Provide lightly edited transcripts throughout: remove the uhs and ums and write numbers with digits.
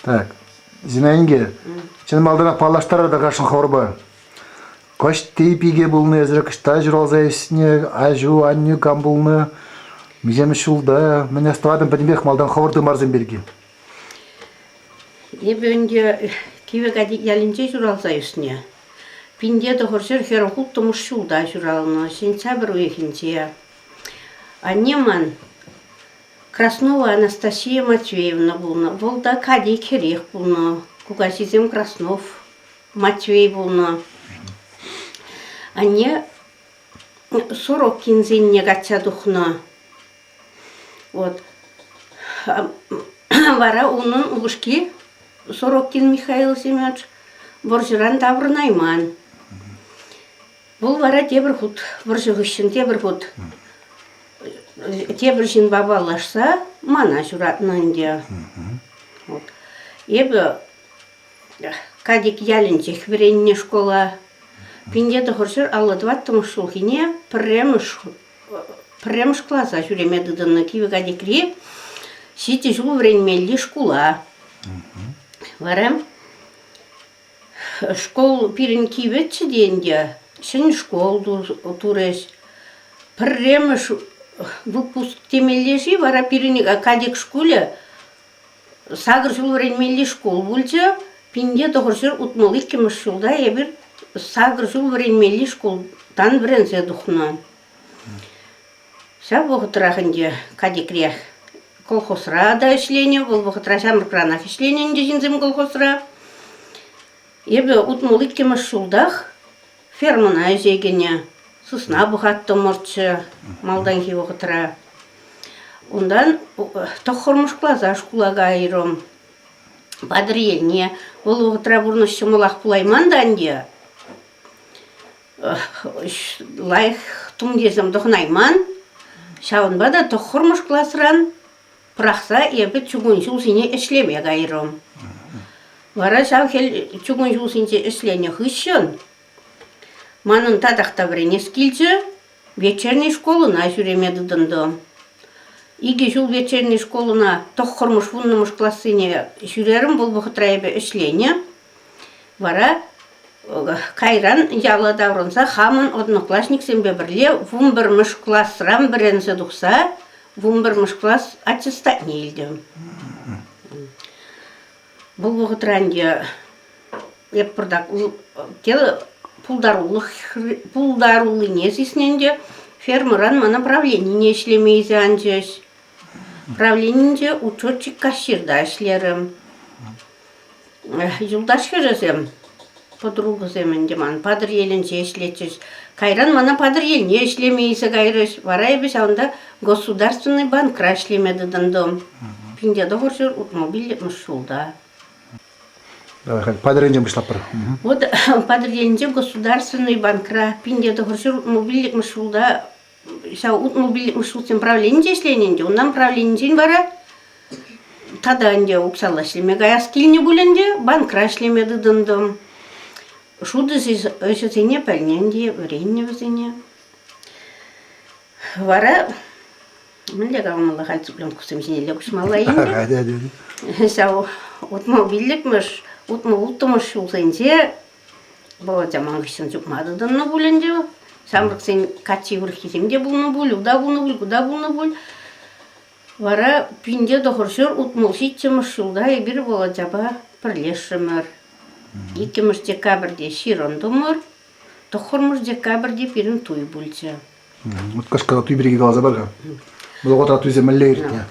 Так, Зина инке, чӑн малтанах паллаштарар та кашни хӑвӑрпа. Кӑҫти пике пулнӑ эсӗр, кӑҫта ҫуралса ӳснӗ, аҫу, аннӳ кам пулнӑ, миҫемӗш ҫулта, мӗн астӑватӑн пӗтӗмпех малтан хӑвӑр тымарсем пирки. Эпӗ ӗнтӗ Кивӗ Катек ялӗнче ҫуралса ӳснӗ. 1946 ҫулта ҫуралнӑ, сентябрь уйӑхӗнче. Анне ман Краснова Анастасия Матвеевна пулнӑ. Вӑл та Катек хӗрех пулнӑ. Кукаҫисем Краснов Матвей пулнӑ. Анне Сорокинсенне качча тухнӑ. Вот. Вара унӑн упӑшки Сорокин Михаил Семенович вӑрҫӑран таврӑнайман. Вӑл вара тепӗр хут вӑрҫӑ хыҫҫӑн тепӗр хут тепӗр ҫынпа паллашса мана ҫуратнӑ ӗнтӗ. Вот. Эпӗ Катек ялӗнчех вӗреннӗ школа. 1954 ҫулхине пӗрремӗш пӗрремӗш класа ҫӳреме тытӑннӑ Кивӗ Катекри ҫичӗ ҫул вӗренмелли шкула. Вара Школ пирӗн кивӗччӗ те ӗнтӗ, ҫӗнӗ школ турӗҫ. Пӗрремӗш выпуск темелле-ши вара пирӗн Катек шкулӗ сакӑр ҫул вӗренмелли шкул пулчӗ. 1962 ҫулта эпир сакӑр ҫул вӗренмелли шкултан вӗренсе тухнӑ. Ҫав вӑхӑтрах ӗнтӗ Катекре колхозра та ӗҫленӗ, вӑл вӑхӑтра ҫамрӑкранах ӗҫленӗ ӗнтӗ ҫынсем колхозра. Эпӗ 62-мӗш ҫултах фермӑна ӗҫе кӗнӗ. Сысна пӑхаттӑмӑрччӗ малтанхи вӑхӑтра. Унтан тӑххӑрмӗш класа шкула кайрӑм. Патӑрьелне. Вӑл вӑхӑтра пурнӑҫ ҫӑмӑлах пулайман та ӗнтӗ. Лайӑх тумтирсем тӑхӑнайман. Ҫавӑнпа та тӑххӑрмӗш класран пӑрахса эпӗ чукун ҫул ҫине ӗҫлеме кайрӑм. Вара ҫав хӗл чукун ҫул ҫинче ӗҫленӗ хыҫҫӑн манӑн татах та вӗренес килчӗ, вечерней школӑна ҫӳреме тытӑнтӑм. Икӗ ҫул вечерней школӑна тӑххӑрмӗш, вуннӑмӗш классене ҫӳрерӗм, вӑл вӑхӑтра эпӗ ӗҫленӗ. Вара кайран яла таврӑнса хамӑн одноклассниксемпе пӗрле вунпӗрмӗш класран вӗренсе тухса вунпӗрмӗш класс аттестатне илтӗм. Вӑл вӑхӑтра ӗнтӗ эп пӑртак пултарулӑх пултаруллине сиснӗ ӗнтӗ. Фермӑран мана правленине ӗҫлеме илсе анчӗҫ. Правленинче учетчик кассирта ӗҫлерӗм. Юлташ хӗрӗсем, подругӑсем ӗнтӗ ман Патӑрьелӗнче ӗҫлетчӗҫ. Кайран мана Патӑрьелне ӗҫлеме илсе кайрӗҫ. Вара эпӗ ҫавӑнта Государственный банкра ӗҫлеме тытӑнтӑм. 1965 ҫулта. Патӑрьелӗнчен пуҫлатпӑр. Вот Патӑрьелӗнче Государственный банкра 1965 ҫулта ҫав 65 ҫулсем правленинче ӗҫленӗ ӗнтӗ. Унтан правленинчен вара тата ӗнтӗ укҫалла ӗҫлеме каяс килнӗ пуль ӗнтӗ, банкра ӗҫлеме тытӑнтӑм. Шут ӗҫӗсене пӗлнӗ ӗнтӗ, вӗреннӗ вӗсене. Вара мӗнле каламалла халь цыпленкусем ҫинелле куҫмалла ӗнтӗ. Ҫав 65-мӗш, 66-мӗш ҫулсенче Володя ман хыҫҫӑн чупма тытӑннӑ пуль ӗнтӗ. Ҫамрӑксен каччи урӑххисем те пулнӑ пуль, ута пулнӑ пуль, кута пулнӑ пуль. Вара 1967 ҫулта эпир Володяпа пӗрлешрӗмӗр. Иккӗмӗш декабрьте ҫырӑнтӑмӑр, тӑххӑрмӗш декабрьте пирӗн туй пулчӗ. Вот кӑшкӑра туй пирки каласа пар-ха. Вӑл туйсем мӗнле иртнӗ?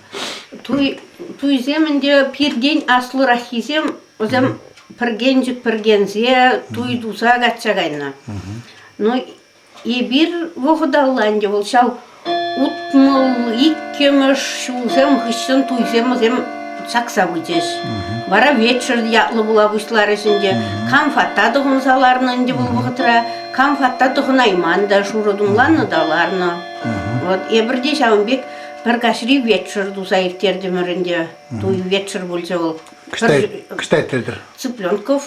Туй, туйсем ӗнтӗ пиртен аслӑраххисем вӗсем пӗркенчӗк пӗркенсе туй туса качча кайнӑ. Но эпир вӑхӑталла ӗнтӗ вӑл ҫав 62-мӗш ҫулсем хыҫҫӑн туйсем вӗсем чакса пычӗҫ. Вара вечер ятлӑ пула пуҫларӗҫ ӗнтӗ. Кам фата тӑхӑнса ларнӑ ӗнтӗ вӑл вӑхӑтра, кам фата тӑхӑнайман та, шурӑ тумланнӑ та ларнӑ. Вот эпир те ҫавӑн пек пӗр каҫри вечер туса ирттертӗмӗр ӗнтӗ. Туй вечер пулчӗ вӑл. Кӑҫта ирттертӗр? Цыпленков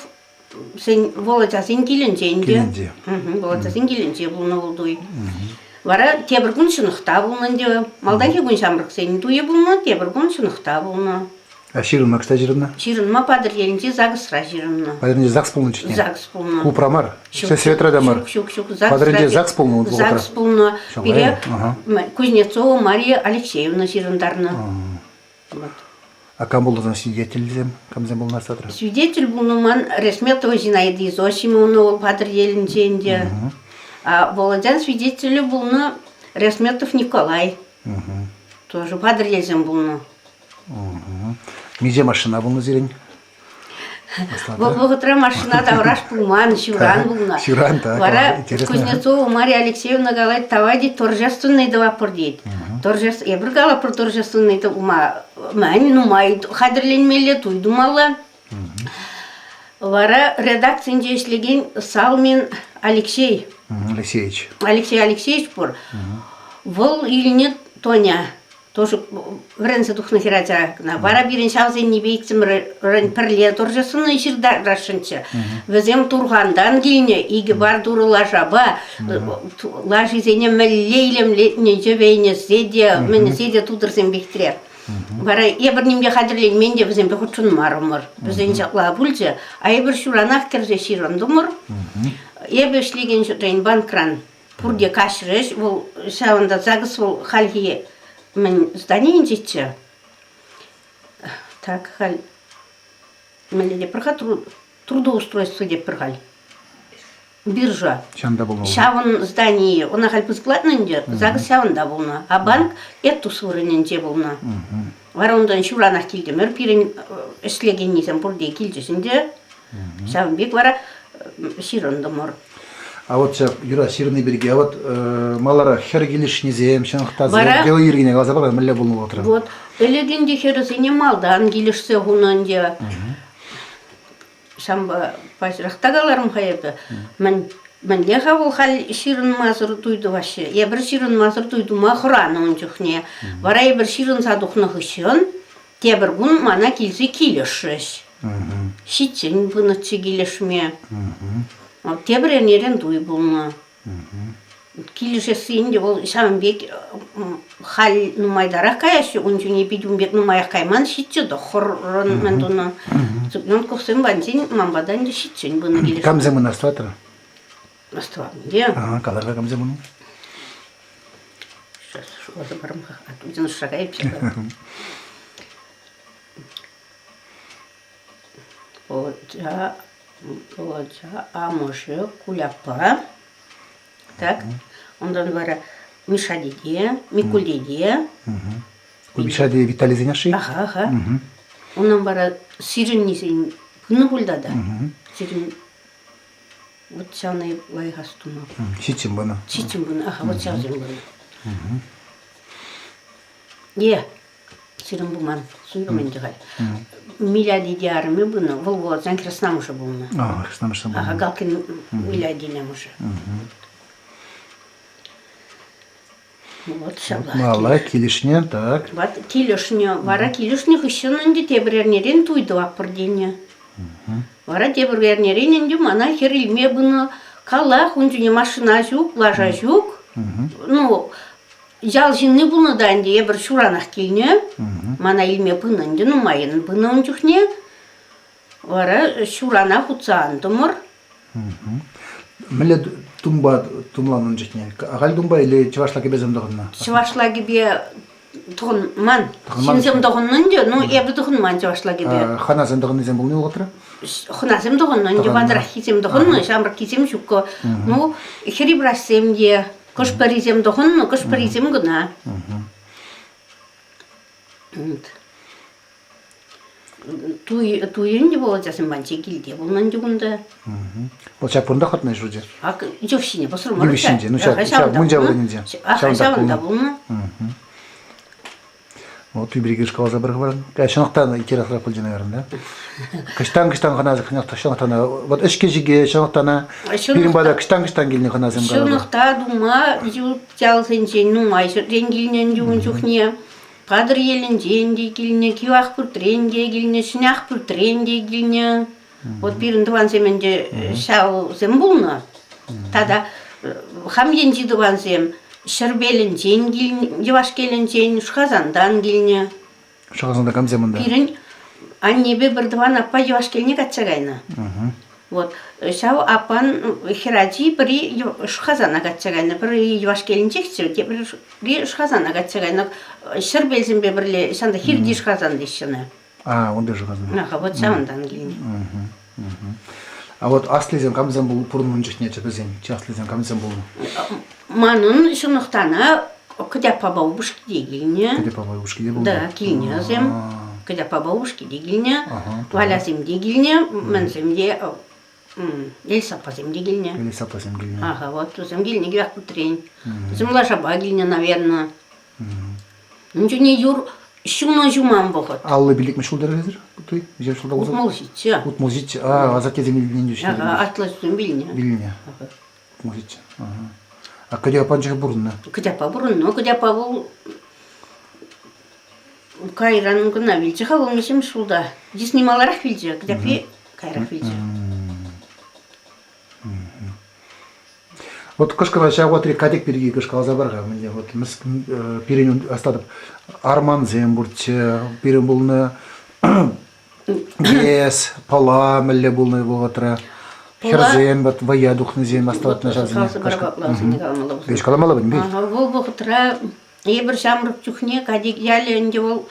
сен Володясен килӗнче ӗнтӗ. Килӗнче. Володясен килӗнче пулнӑ вӑл туй. Вара тепӗр кун ҫӑнӑхта пулнӑ ӗнтӗ. Малтанхи кун ҫамрӑксен туйӗ пулнӑ, тепӗр кун ҫӑнӑхта пулнӑ. А ҫырӑнма кӑҫта ҫырӑннӑ? Ҫырӑнма Патӑрьелӗнчи ЗАГСра ҫырӑннӑ. Патӑрьелӗнче ЗАГС пулнӑ чухне? ЗАГС пулнӑ. Клубра мар? Ҫук, Светра та мар? Ҫук, ҫук, ҫук. ЗАГСра Патӑрьелӗнче ЗАГС пулнӑ ун вӑхӑтра? ЗАГС пулнӑ. Пире Кузнецова Мария Алексеевна ҫырӑнтарнӑ. Вот. А кам пулнӑ свидетельсем? Камсем пулнӑ садра? Свидетель пулнӑ ман Ресметова Зинаида Изосимовна вӑл Патӑрьелӗнче ӗнтӗ. А Володян свидетелӗ пулнӑ Ресметов Николай. Тоже Патӑрьелсем пулнӑ. Миҫе машина пулнӑ сирӗн? Вӑл вӑхӑтра машина тавраш пулман, ҫуран пулнӑ. Ҫуран, так. Вара Кузнецова Мария Алексеевна калать, давай тет, торжественный тӑватпӑр тет. Торжеств, эпир калатпӑр торжественный тума, мӗн нумай хатӗрленмелле, туй тумалла. Вара редакцинче ӗҫлекен Салмин Алексей. Алексеевич. Алексей Алексеевич пур. Вӑл илнӗ Тоня тоже вӗренсе тухнӑ хӗрача кӑна. Вара пирӗн ҫавсеннипе иксӗмӗрӗн пӗрле торжественнӑй ҫыртарасшӑнччӗ. Вӗсем Турхантан килнӗ, икӗ пар турӑ лашапа лашисене мӗнле илемлетнӗ, йӗвенӗсе те, мӗнӗсе те тутӑрсем пек Вара эпир ним те хатӗрленмен те вӗсемпе хутшӑнмарӑмӑр. Вӗсен ҫапла пулчӗ. А эпир ҫуранах кӗрсе ҫырӑнтӑмӑр. Эпӗ ӗҫлекен ҫӗртен банкран Пурте каҫрӗҫ. Вӑл ҫавӑнта загс вӑл хальхи мӗн зданийӗнчеччӗ. Так халь мӗнле тепӗр-ха трудоустройство тепӗр халь. Биржа. Ҫавӑнта пулнӑ. Ҫавӑн зданийӗ, ӑна халь пысӑклатнӑ ӗнтӗ, загс ҫавӑнта пулнӑ. А банк Этус вырӑнӗнче пулнӑ. Вара унтан ҫуранах килтӗмӗр. Пирӗн ӗҫлекеннисем пурте килчӗҫ ӗнтӗ. Ҫавӑн пек вара ҫырӑнтӑмӑр. А вот ҫак Юра ҫырни пирки, а вот маларах хӗр килӗшнисем, ҫӑнӑхтасем, йӑли-йӗркине каласа пар, мӗнле пулнӑ вӑхӑтра? Вот ӗлӗк ӗнтӗ хӗрӗсене малтан килӗшсе хунӑ ӗнтӗ. Ҫавӑнпа паҫӑрах та каларӑм-ха эпӗ. Мӗн мӗнле-ха вӑл халь ҫырӑнмасӑр туй тӑваҫҫӗ? Эпир ҫырӑнмасӑр туй тума хӑранӑ ун чухне. Вара эпир ҫырӑнса тухнӑ хыҫҫӑн Тепӗр кун мана килсе килӗшрӗҫ. Ҫиччӗн пынӑччӗ килӗшме. Тепӗр эрнерен туй пулнӑ. Килӗшесси ӗнтӗ вӑл ҫавӑн пек халь нумайтарах каяҫҫӗ, ун чухне пит ун пек нумаях кайман, ҫиччӗ тӑххӑррӑн мӗн тунӑ. Цыпленковсем патӗнчен ман пата ӗнтӗ ҫиччӗн пынӑ килӗшме. Камсем ӑна астӑватӑр? Астӑватӑн те. Калар-ха камсем ӑна? Сейчас шутласа парам-ха, йӑнӑшса кайӑп ҫапла. Володя, Володя амӑшӗ Куляпа. Так, унтан вара Миша тете, Микуль тете. Миша тете Виталийсен ашшӗ? Аха, аха. Унӑн вара сирӗннисен пынӑ пуль тата. Сирӗн Вот ҫавна лайӑх астума. Ҫиччӗн пынӑ. Ҫиччӗн пынӑ, аха, вот ҫавсем пынӑ. Е, сирӗн пулман, суйрӑм ӗнтӗ халь. Миля тете арӑмӗ пынӑ, вӑл вуласан хреснамӑшӗ пулнӑ. А, хреснамӑшӗ пулнӑ. Аха, Галкин Миля тете амӑшӗ. Вот ҫапла. Мала килӗшнӗ, так. Вот килӗшнӗ. Вара килӗшнӗ хыҫҫӑн ӗнтӗ тепӗр эрнерен туй тӑватпӑр тенӗ. Вара тепӗр эрнерен ӗнтӗ мана хӗр илме пынӑ. Калах, ун чухне машина ҫук, лаша ҫук. Ну, ял ҫынни пулнӑ та ӗнтӗ эпир ҫуранах килнӗ. Мана илме пынӑ ӗнтӗ, нумаййӑн пынӑ ун чухне. Вара ҫуранах утса антӑмӑр. Мӗнле тумпа тумланнӑ ун чухне? Ахаль тумпа или чӑвашла кӗпесем тӑхӑннӑ? Чӑвашла кӗпе тӑхӑнман. Ҫынсем тӑхӑннӑ ӗнтӗ, ну эпӗ тӑхӑнман чӑвашла кӗпе. Хӑнасем тӑхӑннисем пулнӑ вӑхӑтра? Хӑнасем тӑхӑннӑ ӗнтӗ, ватӑраххисем тӑхӑннӑ, ҫамрӑккисем ҫуккӑ. Ну, хӗрибраҫсем те, кӑшпӗрисем тӑхӑннӑ, кӑшпӗрисем кӑна. Туй, туй ӗнтӗ вӑл ачасем панче килте пулнӑ ӗнтӗ кунта. Вӑл ҫак вырӑнта хӑтнӑ ҫурчӗ? Ак йывӑҫ пӑсӑрмарӗ. Йывӑҫ ҫинче, ну ҫак, ҫав мунча вырӑнӗнче. Аха, ҫавӑнта пулнӑ. Вот пирки каласа пӗр хӑварӑн. Ҫӑнӑхтан интереслӗ пулчӗ, наверное, да? Кӑҫтан-кӑҫтан хӑна ҫӑнӑхтана вот ӗҫкӗ-ҫике ҫӑнӑхтана пирӗн пата кӑҫтан-кӑҫтан килнӗ хӑнасем каласа. Ҫӑнӑхта тума ют ялсенчен нумай ҫӗртен килнӗ ӗнтӗ ун чухне. Патӑрьелӗнчен те килнӗ, Кивахпӳртрен те килнӗ, Ҫӗнӗахпӳртрен те килнӗ. Вот пирӗн тӑвансем ӗнтӗ ҫавсем пулнӑ. Тата хам енчи тӑвансем Ҫӗрпелӗнчен килнӗ, Йӑвашкелӗнчен, Шӑхасантан килнӗ. Шӑхасанта камсем унта? Пирӗн. Аннепе пӗр тӑван аппа Йӑвашкелне качча кайнӑ. Вот ҫав аппан хӗрачи пӗри Шӑхасана качча кайнӑ, пӗри Йӑвашкелӗнчехчӗ, тепри Шӑхасана качча кайнӑ. Ҫӗрпелсемпе пӗрле ҫанта Хирти Шӑхасан теҫҫӗ ӑна. А, унти Шӑхасан. Аха, вот ҫавӑнтан килнӗ. А вот аслисем камсем пурӑннӑ чухне вӗсен, чи аслисем камсем пулнӑ? Манӑн ҫӑнӑхтана Кӑтяппапа упӑшки те килнӗ. Кӑтяппапа упӑшки те пулнӑ? Да, килнӗ вӗсем. Кӑтяппапа упӑшки те килнӗ. Валясем те килнӗ, мӗнсем те, Эльсаппасем те килнӗ. Эльсаппасем килнӗ. Ага, вот вӗсем килнӗ Кивяхпутрен. Вӗсем лашапа килнӗ, наверное. Ун чухне юр ҫунӑ ҫуман вӑхӑт. 55-мӗш ҫул тӗрӗсӗр туй? Миҫе ҫулта пулса? 67. 67. А, асаттесем вилнӗ ҫул. Ага, атлассем вилнӗ. Вилнӗ. 67. Ага. А Кӑтяпа чӑх пурӑннӑ? Кӑтяпа пурӑннӑ. Кӑтяпа вӑл кайран кӑна вилчӗ-ха вӑл миҫемӗш ҫулта. Йысни маларах вилчӗ, Кӑтяпи кайрах вилчӗ. Вот кӑшкӑра ҫав вӑхӑтри катек пирки кӑшкаласа пар-ха. Мӗнле вот пирӗн астатӑп армансем пурччӗ, пирӗн пулнӑ ГЭС, пӑла мӗнле пулнӑ вӑхӑтра. Хӗрсем вот вӑййа тухнисем астӑватнӑ ҫавсене. Каласа каламалла пӗтӗмпех. Вӑл вӑхӑтра эпир ҫамрӑк чухне Катек ялӗ ӗнтӗ вӑл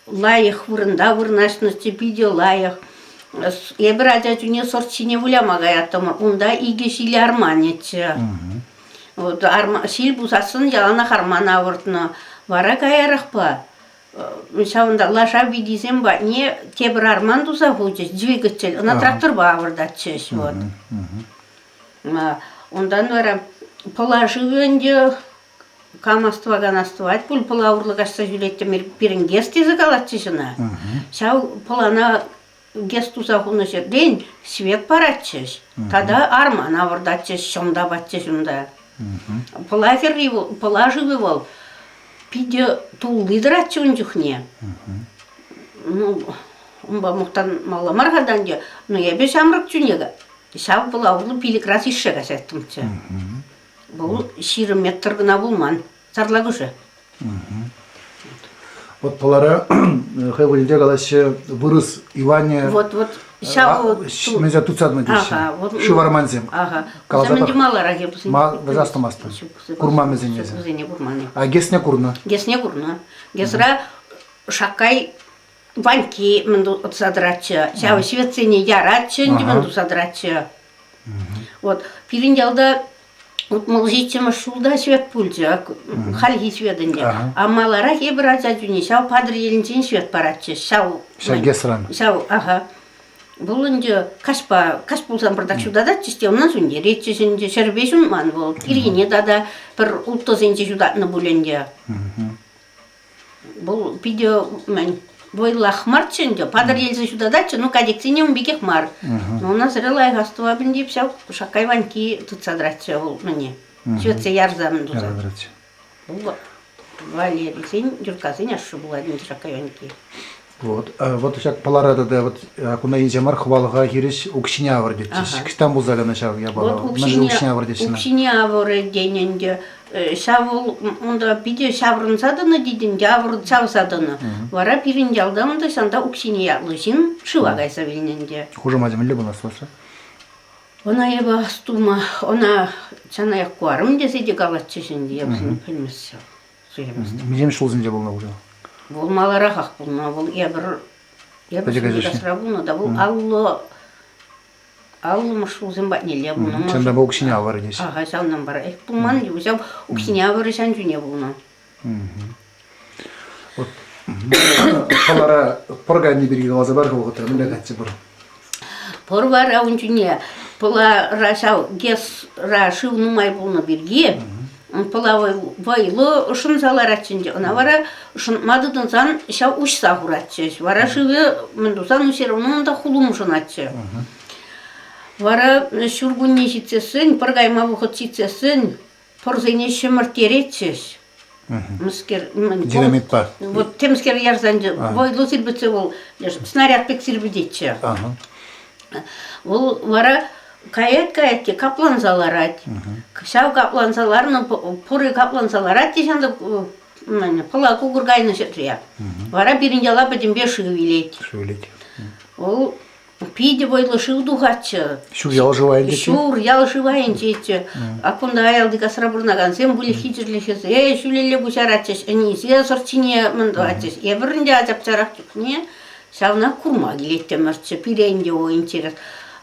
лайӑх вырӑнта вырнаҫнӑччӗ, питӗ лайӑх. Эпир ача чухне сӑрт ҫине выляма каяттӑмӑр. Унта икӗ ҫил арманӗччӗ. Вот ҫил пусассӑн яланах арман авӑртнӑ. Вара каярахпа ҫавӑнта лаша витисем патне тепӗр арман туса хучӗҫ, двигатель. Ӑна тракторпа авӑртатчӗҫ. Вот. Унтан вара Пӑла шывӗ ӗнтӗ кам астӑвакан астӑвать пуль, Пӑла урлӑ каҫса ҫӳреттӗмӗр, пирӗн ГЭС тесе калатчӗҫ ӑна. Ҫав Пӑлана ГЭС туса хунӑ ҫӗртен свет паратчӗҫ тата арман авӑртатчӗҫ, ҫӑм тапатчӗҫ унта. Пӑла хӗрри вӑл, Пӑла шывӗ вӑл питӗ тулли тӑратчӗ ун чухне. Ну, унпа мухтанмалла мар-ха та ӗнтӗ, но эпӗ ҫамрӑк чухне ҫав Пӑла урлӑ пилӗк раз ишсе каҫаттӑмччӗ. Вӑл 20 метр кӑна пулман, сарлакӑшӗ. Вот Пӑлара хӑй вӑхӑтӗнче калаҫҫӗ вырӑс Иванӗ Вот, вот ҫав мӗнсе тытса тӑнӑ теҫҫӗ. Ага, вот Шыв армансем. Ага. Каласа Вӗсем маларах эп Ма вӗсастӑмастӑн. Курман вӗсене. Вӗсене курман. А ГЭСне курнӑ. ГЭСне курнӑ. ГЭСра Шаккай Ваньки мӗн туса тӑратчӗ. Ҫав шведсене яратчӗ ӗнтӗ мӗн туса тӑратчӗ. Вот пирӗн ялта 67-мӗш ҫулта свет пулчӗ, хальхи свет ӗнтӗ. А маларах эпир ача чухне ҫав Патӑрьелӗнчен свет паратчӗҫ. Ҫав Ҫав ГЭСран. Ҫав, ага. Вӑл ӗнтӗ каҫпа, каҫ пулсан пӑртак ҫутататчӗҫ те унтан сӳнтеретчӗҫ ӗнтӗ. Ҫӗрпе ҫунман вӑл. Ирхине тата пӗр улттӑсенче ҫутатнӑ пуль ӗнтӗ. Вӑл питӗ мӗн вӑйлах марччӗ ӗнтӗ. Патӑрьелсе ҫутататчӗ, ну катексене ун пекех мар. Но у нас лайӑх астӑва пӗлнӗ ҫав Шаккай Ваньки тытса тӑратчӗ вӑл мӗне. Ҫветсе ярса мӗн туса. Ярса тӑратчӗ. Вӑл Валерисен, Юркасен ашшӗ пулать ӗнтӗ Шаккай Ваньки. Вот, вот ҫак Пӑлара тата вот кунта инҫе мар хӑвалӑха хирӗҫ укҫине авӑр тетчӗҫ. Кӑҫтан пулса кайнӑ ҫав япала? Вот Мӗншӗн укҫине авӑр теҫҫӗ? Укҫине авӑрӗ тенӗ ӗнтӗ. Ҫав вӑл унта питӗ ҫаврӑнса тӑнӑ тетӗн те авӑр чавса тӑнӑ. Вара пирӗн ялта унта ҫанта Укҫине ятлӑ ҫын шыва кайса вилнӗ ӗнтӗ. Хушамачӗ мӗнле пулнӑ астӑвасса? Ӑна эпӗ астума, ӑна чанаях куарӑм тесе те калатчӗҫ ӗнтӗ, эпӗ пӗлместӗп. Суйламастӑп. Миҫем ҫулсенче пулнӑ уже? Вӑл маларахах пулнӑ. Вӑл эпӗр эпӗр касра пулнӑ та вӑл аллӑмӗш ҫулсем патнелле пулнӑ. Чӑн та укҫине авӑрӗ теҫҫӗ. Ага, ҫавнан вара эх пулман ҫав укҫине авӑрӗ ҫан чуне пулнӑ. Вот Пӑлара пӑр кайни пирки каласа пар-ха вӑхӑтра мӗнле катчӗ пӑр? Пӑр вара ун чухне Пӑлара ҫав ГЭСра шыв нумай пулнӑ пирки Пӑла вӑйлӑ шӑнса ларатчӗ ӗнтӗ. Ӑна вара шӑнтма тытӑнсан ҫав уҫса хуратчӗҫ. Вара шывӗ мӗн тусан все равно унта хулӑм шӑнатчӗ. Вара ҫуркунне ҫитсессӗн, пӑр кайма вӑхӑт ҫитсессӗн пӑрсене ҫӗмӗрттеретчӗҫ. Мӗскер Динамитпа. Вот темскер ярсан вӑйлӑ сирпӗтсе вӑл снаряд пек сирпӗтетчӗ. Вӑл вара каять-каять те капланса ларать. Ҫав капланса ларнӑ, пурӗ капланса ларать те ҫанта. Пӑла кукӑр кайнӑ ҫӗрте. Вара пирӗн яла пӗтӗмпе шыв илет. Шыв илет. Вӑл питӗ вӑйлӑ шыв тухатчӗ. Ҫур ял шыв айӗнчеччӗ? Ҫур ял шыв айӗнчеччӗ. А кунта аялти касра пурӑнакансем выльӑх-чӗрлӗхӗсе ҫӳлелле куҫаратчӗҫ, ӗнесе сӑрт ҫине мӗн тӑватчӗҫ. Эпир ӗнтӗ ачапчарах чухне ҫавна курма килеттӗмӗрччӗ. Пире ӗнтӗ о интерес.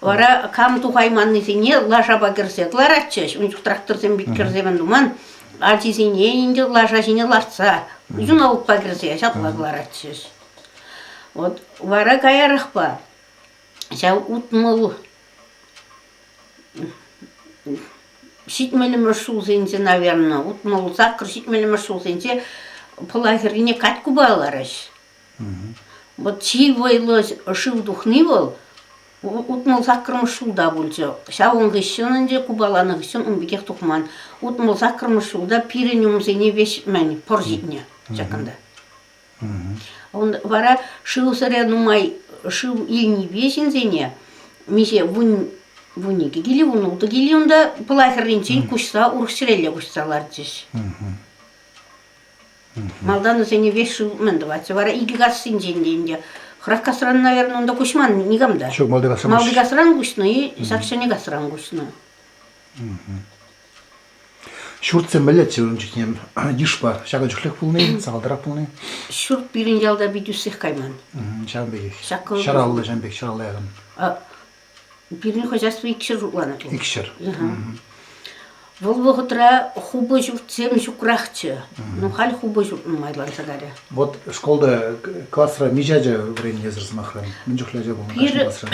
Вара кам тухайманнисене лашапа кӗрсе кӑларатчӗҫ. Ун чух тракторсем пит кӗрсе мӗн туман. Ачисене ӗнтӗ лаша ҫине лартса юналукпа кӗрсе ҫапла кӑларатчӗҫ. Вот вара каярахпа ҫав 60 ҫитмӗлмӗш ҫулсенче, наверное, 68 ҫитмӗлмӗш ҫулсенче Пӑла хӗррине катькупа ларӗҫ. Вот чи вӑйлӑ шыв тухни вӑл 68-мӗш ҫулта пулчӗ. Ҫавӑн хыҫҫӑн ӗнтӗ купаланӑ хыҫҫӑн ун пекех тухман. 68-мӗш ҫулта пирӗн умсене веҫ мӗн пӑр ҫитнӗ ҫакӑнта. Вара шыв сӗре нумай шыв илнипе ҫынсене миҫе 12 киле, 16 киле унта Пӑла хӗрринчен куҫса урӑх ҫӗрелле куҫса ларчӗҫ. Малтан вӗсене веҫ шыв мӗн тӑватчӗ. Вара икӗ кассинчен те ӗнтӗ. Хӑрах касран, наверное, унта куҫман никам та. Ҫук, Малтикасран Малтикасран куҫнӑ-и, ҫак ҫӗнӗ касран куҫнӑ. Ҫуртсем мӗнлеччӗ ун чухне йышпа? Ҫакӑн чухлех пулни, сахалтарах пулни? Ҫурт пирӗн ялта пит ӳссех кайман. Ҫавӑн пекех. Ҫараллӑ ҫавӑн пек, ҫараллӑ якын. Пирӗн хозяйство 200 шутланать. 200. Вӑл вӑхӑтра хупӑ ҫуртсем ҫукрахчӗ. Ну, халь хупӑ ҫурт нумайланса кайрӗ. Вот школта класра миҫе ача вӗреннӗ эсӗр сӑмахран? Мӗн чухлӗ ача пулнӑ кашни класра?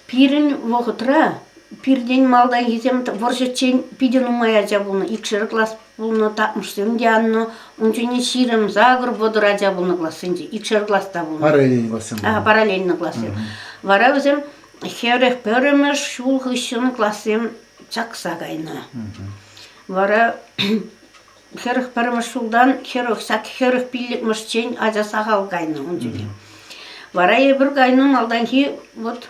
Пирӗн вӑхӑтра пиртен малтанхисем вӑрҫӑччен питӗ нумай ача пулнӑ. Икшер класс пулнӑ, татмӑшсем те аннӑ. Ун чухне 28, 30 ача пулнӑ классенче. Икшер класс та пулнӑ. Параллельный классем пулнӑ. Параллельный классем. Вара вӗсем 41-мӗш ҫул хыҫҫӑн классем чакса кайнӑ. Вара 41-мӗш ҫултан 40 ҫак 45-мӗшчен ача сахал кайнӑ ун чухне. Вара эпир кайнӑ малтанхи вот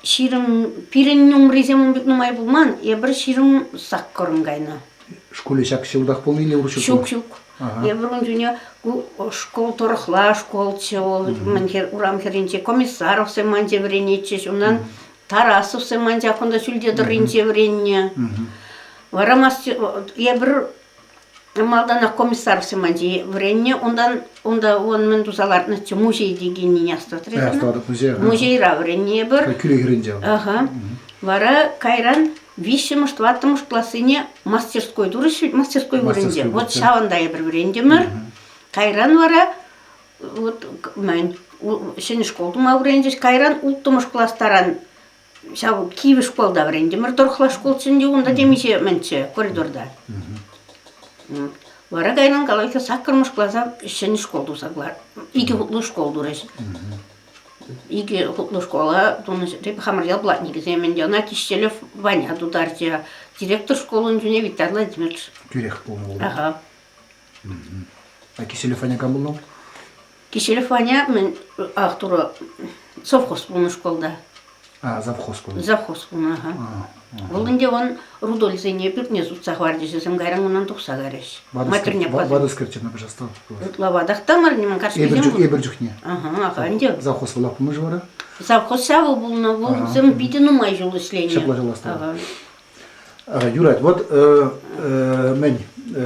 20 пирӗн умрисем ун пек нумай пулман, эпир 28-ӑн кайнӑ. Шкулӗ ҫак ҫултах пулнӑ или урӑх ҫук? Ҫук, ҫук. Эпир ун чухне ку школ тӑрӑхла школччӗ вӑл, мӗн урам хӗрринче Комиссаровсем манче вӗренетчӗҫ, унтан Тарасовсем анчах кунта ҫӳлте тӑрринче вӗреннӗ. Вара мастер эпир малтанах Комиссаровсем анче вӗреннӗ, унтан унта он мӗн туса лартнӑччӗ, музей текеннине астӑватрӗ. Астӑватӑп музей. Музейра вӗреннӗ эпир. Кӳлӗ хӗрринче. Ага. Вара кайран виҫҫӗмӗш, тӑваттӑмӗш классене мастерской турӗҫ, мастерской вырӑнче. Вот ҫавӑнта эпир вӗрентӗмӗр. Кайран вара вот мӗн ҫӗнӗ школ тума вӗренчӗҫ. Кайран улттӑмӗш класс таран ҫав кивӗ школта вӗрентӗмӗр. Тӑрӑхла школччӗ унта темиҫе мӗнччӗ коридорта. Вара кайран калаҫҫӗ саккӑрмӗш класа ҫӗнӗ школ туса икӗ хутлӑ школ турӗҫ. Икӗ хутлӑ школа тунӑ ҫӗре хамӑр ял платникӗсем ӗнтӗ ӑна Киҫелев Ваня тутарчӗ. Директор школӑн чуне Виталий Владимирович. Тӳрех пулнӑ. Ага. А Киселев Ваня кам пулнӑ? Киселев Ваня мӗн ах турӑ совхоз пулнӑ школта. А, завхоз пулнӑ. Завхоз пулнӑ, ага. Вӑл ӗнтӗ он Рудольсене пӳртне сутса хӑварчӗҫ, вӗсем кайран унӑн тухса кайрӗҫ. Матерне Ватӑскерччӗ, пожалуйста. Ытла ватах та мар, нимӗн кашнисем. Эпир чухне. Ага, ага, ӗнтӗ. Завхоз вӑлах пулнӑ-ши вара? Завхоз ҫавӑ пулнӑ, вӑл вӗсем питӗ нумай ҫул ӗҫленӗ. Ҫапла ҫулластарнӑ. Юрать. Вот мӗн,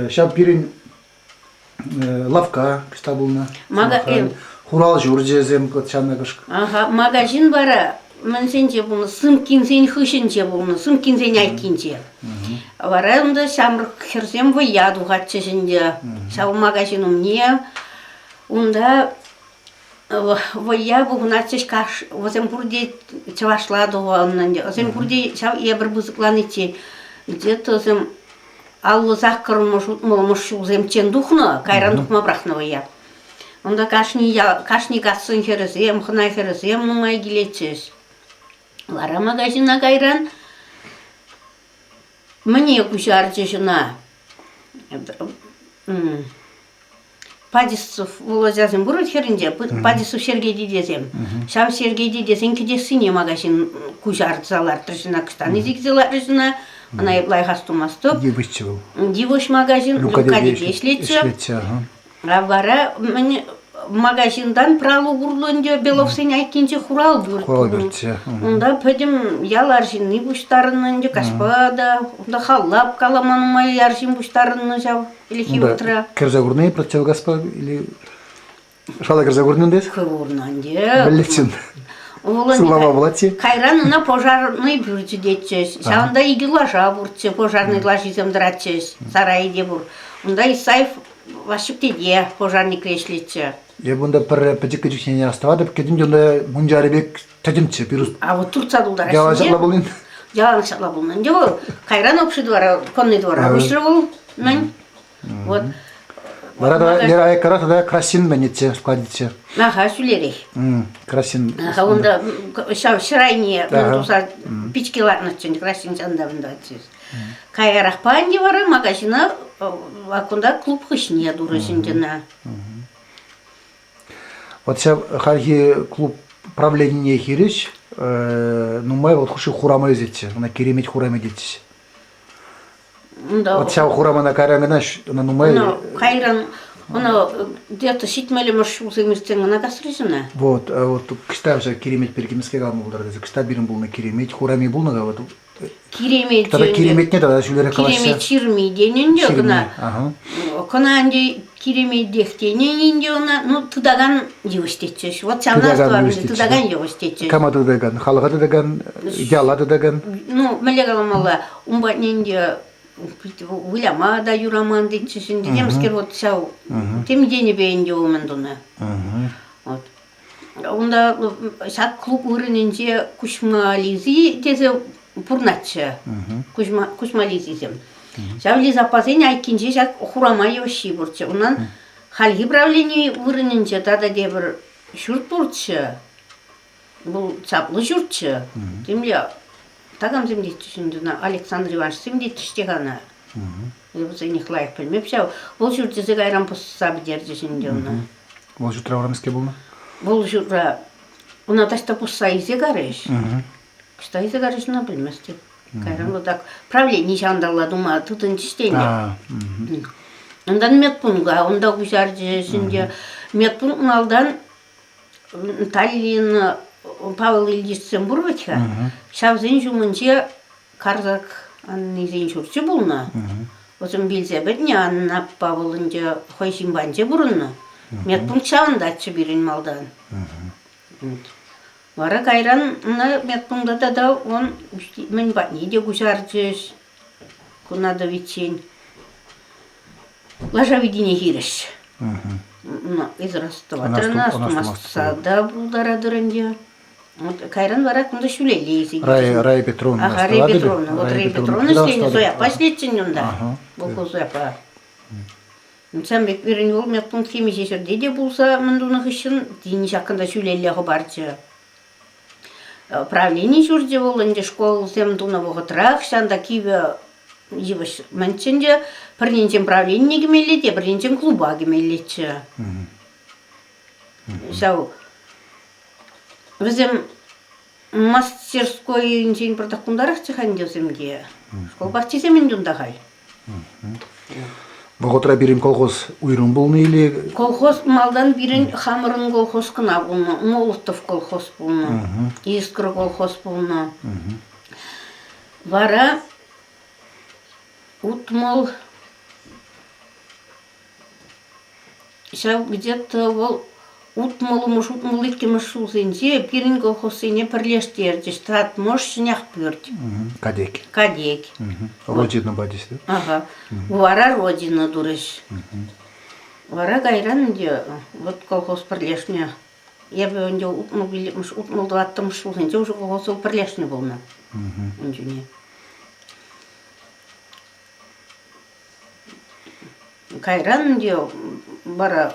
ҫав пирӗн лавка кӑҫта пулнӑ. Хурал ҫурчӗсем ҫавна кӑшк. Ага, магазин вара мӗнсенче пулнӑ, Сымкинсен хыҫӗнче пулнӑ, Сымкинсен айккинче. Вара унта ҫамрӑк хӗрсем вӑййа тухатчӗҫ ӗнтӗ. Ҫав магазин умне. Унта вӑййа пухӑнатчӗҫ каш вӗсем пурте чӑвашла тухнӑ ӗнтӗ. Вӗсем пурте ҫав эпир пысӑкланиччен где-то вӗсем 58-мӗш, 60-мӗш ҫулсемччен тухнӑ, кайран тухма пӑрахнӑ вӑййа. Унта кашни ял, кашни кассӑн хӗрӗсем, хӑна хӗрӗсем нумай килетчӗҫ. Вара магазина кайран мӗне куҫарчӗҫ ӑна? Падисов Володясем пур хӗрӗнче, Падисов Сергей тетесем. Ҫав Сергей тетесен кӗтессине магазин куҫарса лартрӗҫ ӑна, кӑштан илсе килсе лартрӗҫ ӑна. Ӑна эп лайӑх астумастӑп. Йывӑҫчӗ вӑл. Йывӑҫ магазин Люкадепе ӗҫлетчӗ. Ӗҫлетчӗ, ага. А вара мӗн магазинтан пралук урлӑ ӗнтӗ Беловсен айккинче хурал пӳрт. Хурал пӳртчӗ. Унта пӗтӗм ял арҫынни пуҫтарӑннӑ ӗнтӗ, каҫпа та, унта халлап калама нумай арҫын пуҫтарӑннӑ ҫав ӗлӗкхи вӑхӑтра. Кӗрсе курнӑ-и противогазпа или шала кӗрсе курнӑ ӗнтӗ? Курнӑ ӗнтӗ. Мӗнлеччен? Сывлама пулать-и? Кайран ӑна пожарный пӳрчӗ тетчӗҫ. Ҫавӑнта икӗ лаша пурччӗ, пожарный лашисем тӑратчӗҫ. Сарайӗ те пур. Унта Исаев Ваҫҫук тете пожарникре ӗҫлетчӗ. Эп унта пӗрре пӗчӗккӗ чухне астӑватӑп, кӗтӗм те унта мунчари пек тӗтӗмччӗ, пирус. А вот туртса тултараҫҫӗ. Ялан ҫапла пулин? Ялан ҫапла пулнӑ ӗнтӗ вӑл. Кайран общий двора, конный двора куҫрӗ вӑл. Мӗн? Вот. Вара та Лера аяккара тата красин мӗнетчӗ, складӗччӗ. Аха, ҫӳлерех. Красин. Аха, унта ҫав ҫӗр айне туса пичке лартнӑччӗ, красин ҫанда унтаччӗ. Каярахпа ӗнтӗ вара магазина кунта клуб хыҫне турӗҫ ӗнтӗ ӑна. Вот ҫав хальхи клуб правленине хирӗҫ нумай вӑхӑт хушши хурама ӳсетчӗ. Ӑна киремет хурами тетчӗҫ. Унта Вот ҫав хурамана кайран кӑна ӑна нумай... Ӑна кайран ӑна где-то ҫитмӗлӗмӗш ҫулсем иртсен ӑна касрӗҫ ӑна. Вот, вот кӑҫта ҫав киремет пирки мӗскер калама пултарать? Кӑҫта пирӗн пулнӑ киремет, хурами пулнӑ-ха вот. Киремет Тата киреметне тата ҫӳлерех калаҫҫӗ. Киремет ҫырми тенӗ ӗнтӗ кӑна. Кӑна ӗнтӗ киреметех тенӗ ӗнтӗ ӑна. Ну, тытакан йывӑҫ тетчӗҫ. Вот ҫавна астӑватӑн, тытакан йывӑҫ тетчӗҫ. Кама тытакан? Халӑха тытакан, яла тытакан? Ну, мӗнле каламалла, ун патне ӗнтӗ выляма та юраман тетчӗҫ ӗнтӗ. Темскер вот ҫав тем енӗпе ӗнтӗ умӗн тунӑ. Вот. Унта ҫак клуб вырӑнӗнче Куҫма Лизи тесе пурӑнатчӗ. Куҫма, Куҫма Лизисем. Ҫав Лиза аппасен айккинче ҫак хурама йывӑҫҫи пурччӗ. Унан хальхи правлени вырӑнӗнче тата тепӗр ҫурт пурччӗ. Вӑл чаплӑ ҫуртчӗ. Темле такамсем тетчӗҫ ӗнтӗ ӑна, Александр Ивановичсем тетчӗҫ те-ха ӑна. Вӗсенех лайӑх пӗлмеп ҫав. Вӑл ҫурт тесе кайран пӑсса пӗтерчӗҫ ӗнтӗ ӑна. Вӑл ҫуртра вара мӗскер пулнӑ? Вӑл ҫуртра ӑна таҫта пусса илсе карӗҫ. Ӑҫта илсе карӗҫ ӑна пӗлместӗп. Кайран вот так правлени ҫавӑнталла тума тытӑнчӗҫ те ӗнтӗ. Унтан медпункта унта куҫарчӗҫ ӗнтӗ. Медпункт малтан Таллин Павел Ильичсем пур вӗт-ха. Ҫавсен ҫумӗнче Карсак Аннисен ҫурчӗ пулнӑ. Вӗсем вилсе пӗтнӗ, Анна аппа вӑл ӗнтӗ хӑй ҫын пурӑннӑ. Медпункт ҫавӑнтаччӗ пирӗн малтан. Вара кайран ӑна медпункта тата он мӗн патне те куҫарчӗҫ куна тӑвиччен. Лаша витине хирӗҫ. Эсир астӑватӑр ӑна, астумасса та пултаратӑр ӗнтӗ. Вот кайран вара кунта ҫӳлелле илсе килчӗ. Рая Петровна. Ага, Рая Петровна. Вот Рая Петровна ӗҫленӗ Зояпа ӗҫлетчӗ унта. Вӑл Зояпа. Сан пек пирӗн вӑл медпункт темиҫе ҫӗрте те пулса мӗн тунӑ хыҫҫӑн тин ҫакӑнта ҫӳлелле хӑпарчӗ. Правлени ҫурчӗ вӑл ӗнтӗ школсем тунӑ вӑхӑтрах ҫанта кивӗ йывӑҫ мӗнччен те пӗр енчен правленине кӗмелле те пӗр енчен клуба кӗмеллеччӗ. Ҫав Вӗсем мастерскойӗнчен пӑртак кунтарахчӗ-ха ӗнтӗ вӗсем те. Школ пахчисем ӗнтӗ унта халь. Вӑхӑтра пирӗн колхоз уйрӑм пулнӑ или? Колхоз малтан пирӗн хамӑрӑн колхоз кӑна пулнӑ. Молотов колхоз пулнӑ. Искра колхоз пулнӑ. Вара 60 Ҫав где-то вӑл 60-мӗш, 62-мӗш ҫулсенче пирӗн колхозсене пӗрлештерчӗҫ. Татмӑш, Ҫӗнӗхпӳрт. Кадек. Кадек. Родина патӗҫ, да? Ага. Вара Родина турӗҫ. Вара кайран ӗнтӗ вот колхоз пӗрлешнӗ. Эпӗ ӗнтӗ 65-мӗш, 64-мӗш ҫулсенче уже колхоз пӗрлешнӗ пулнӑ ун чухне. Кайран ӗнтӗ вара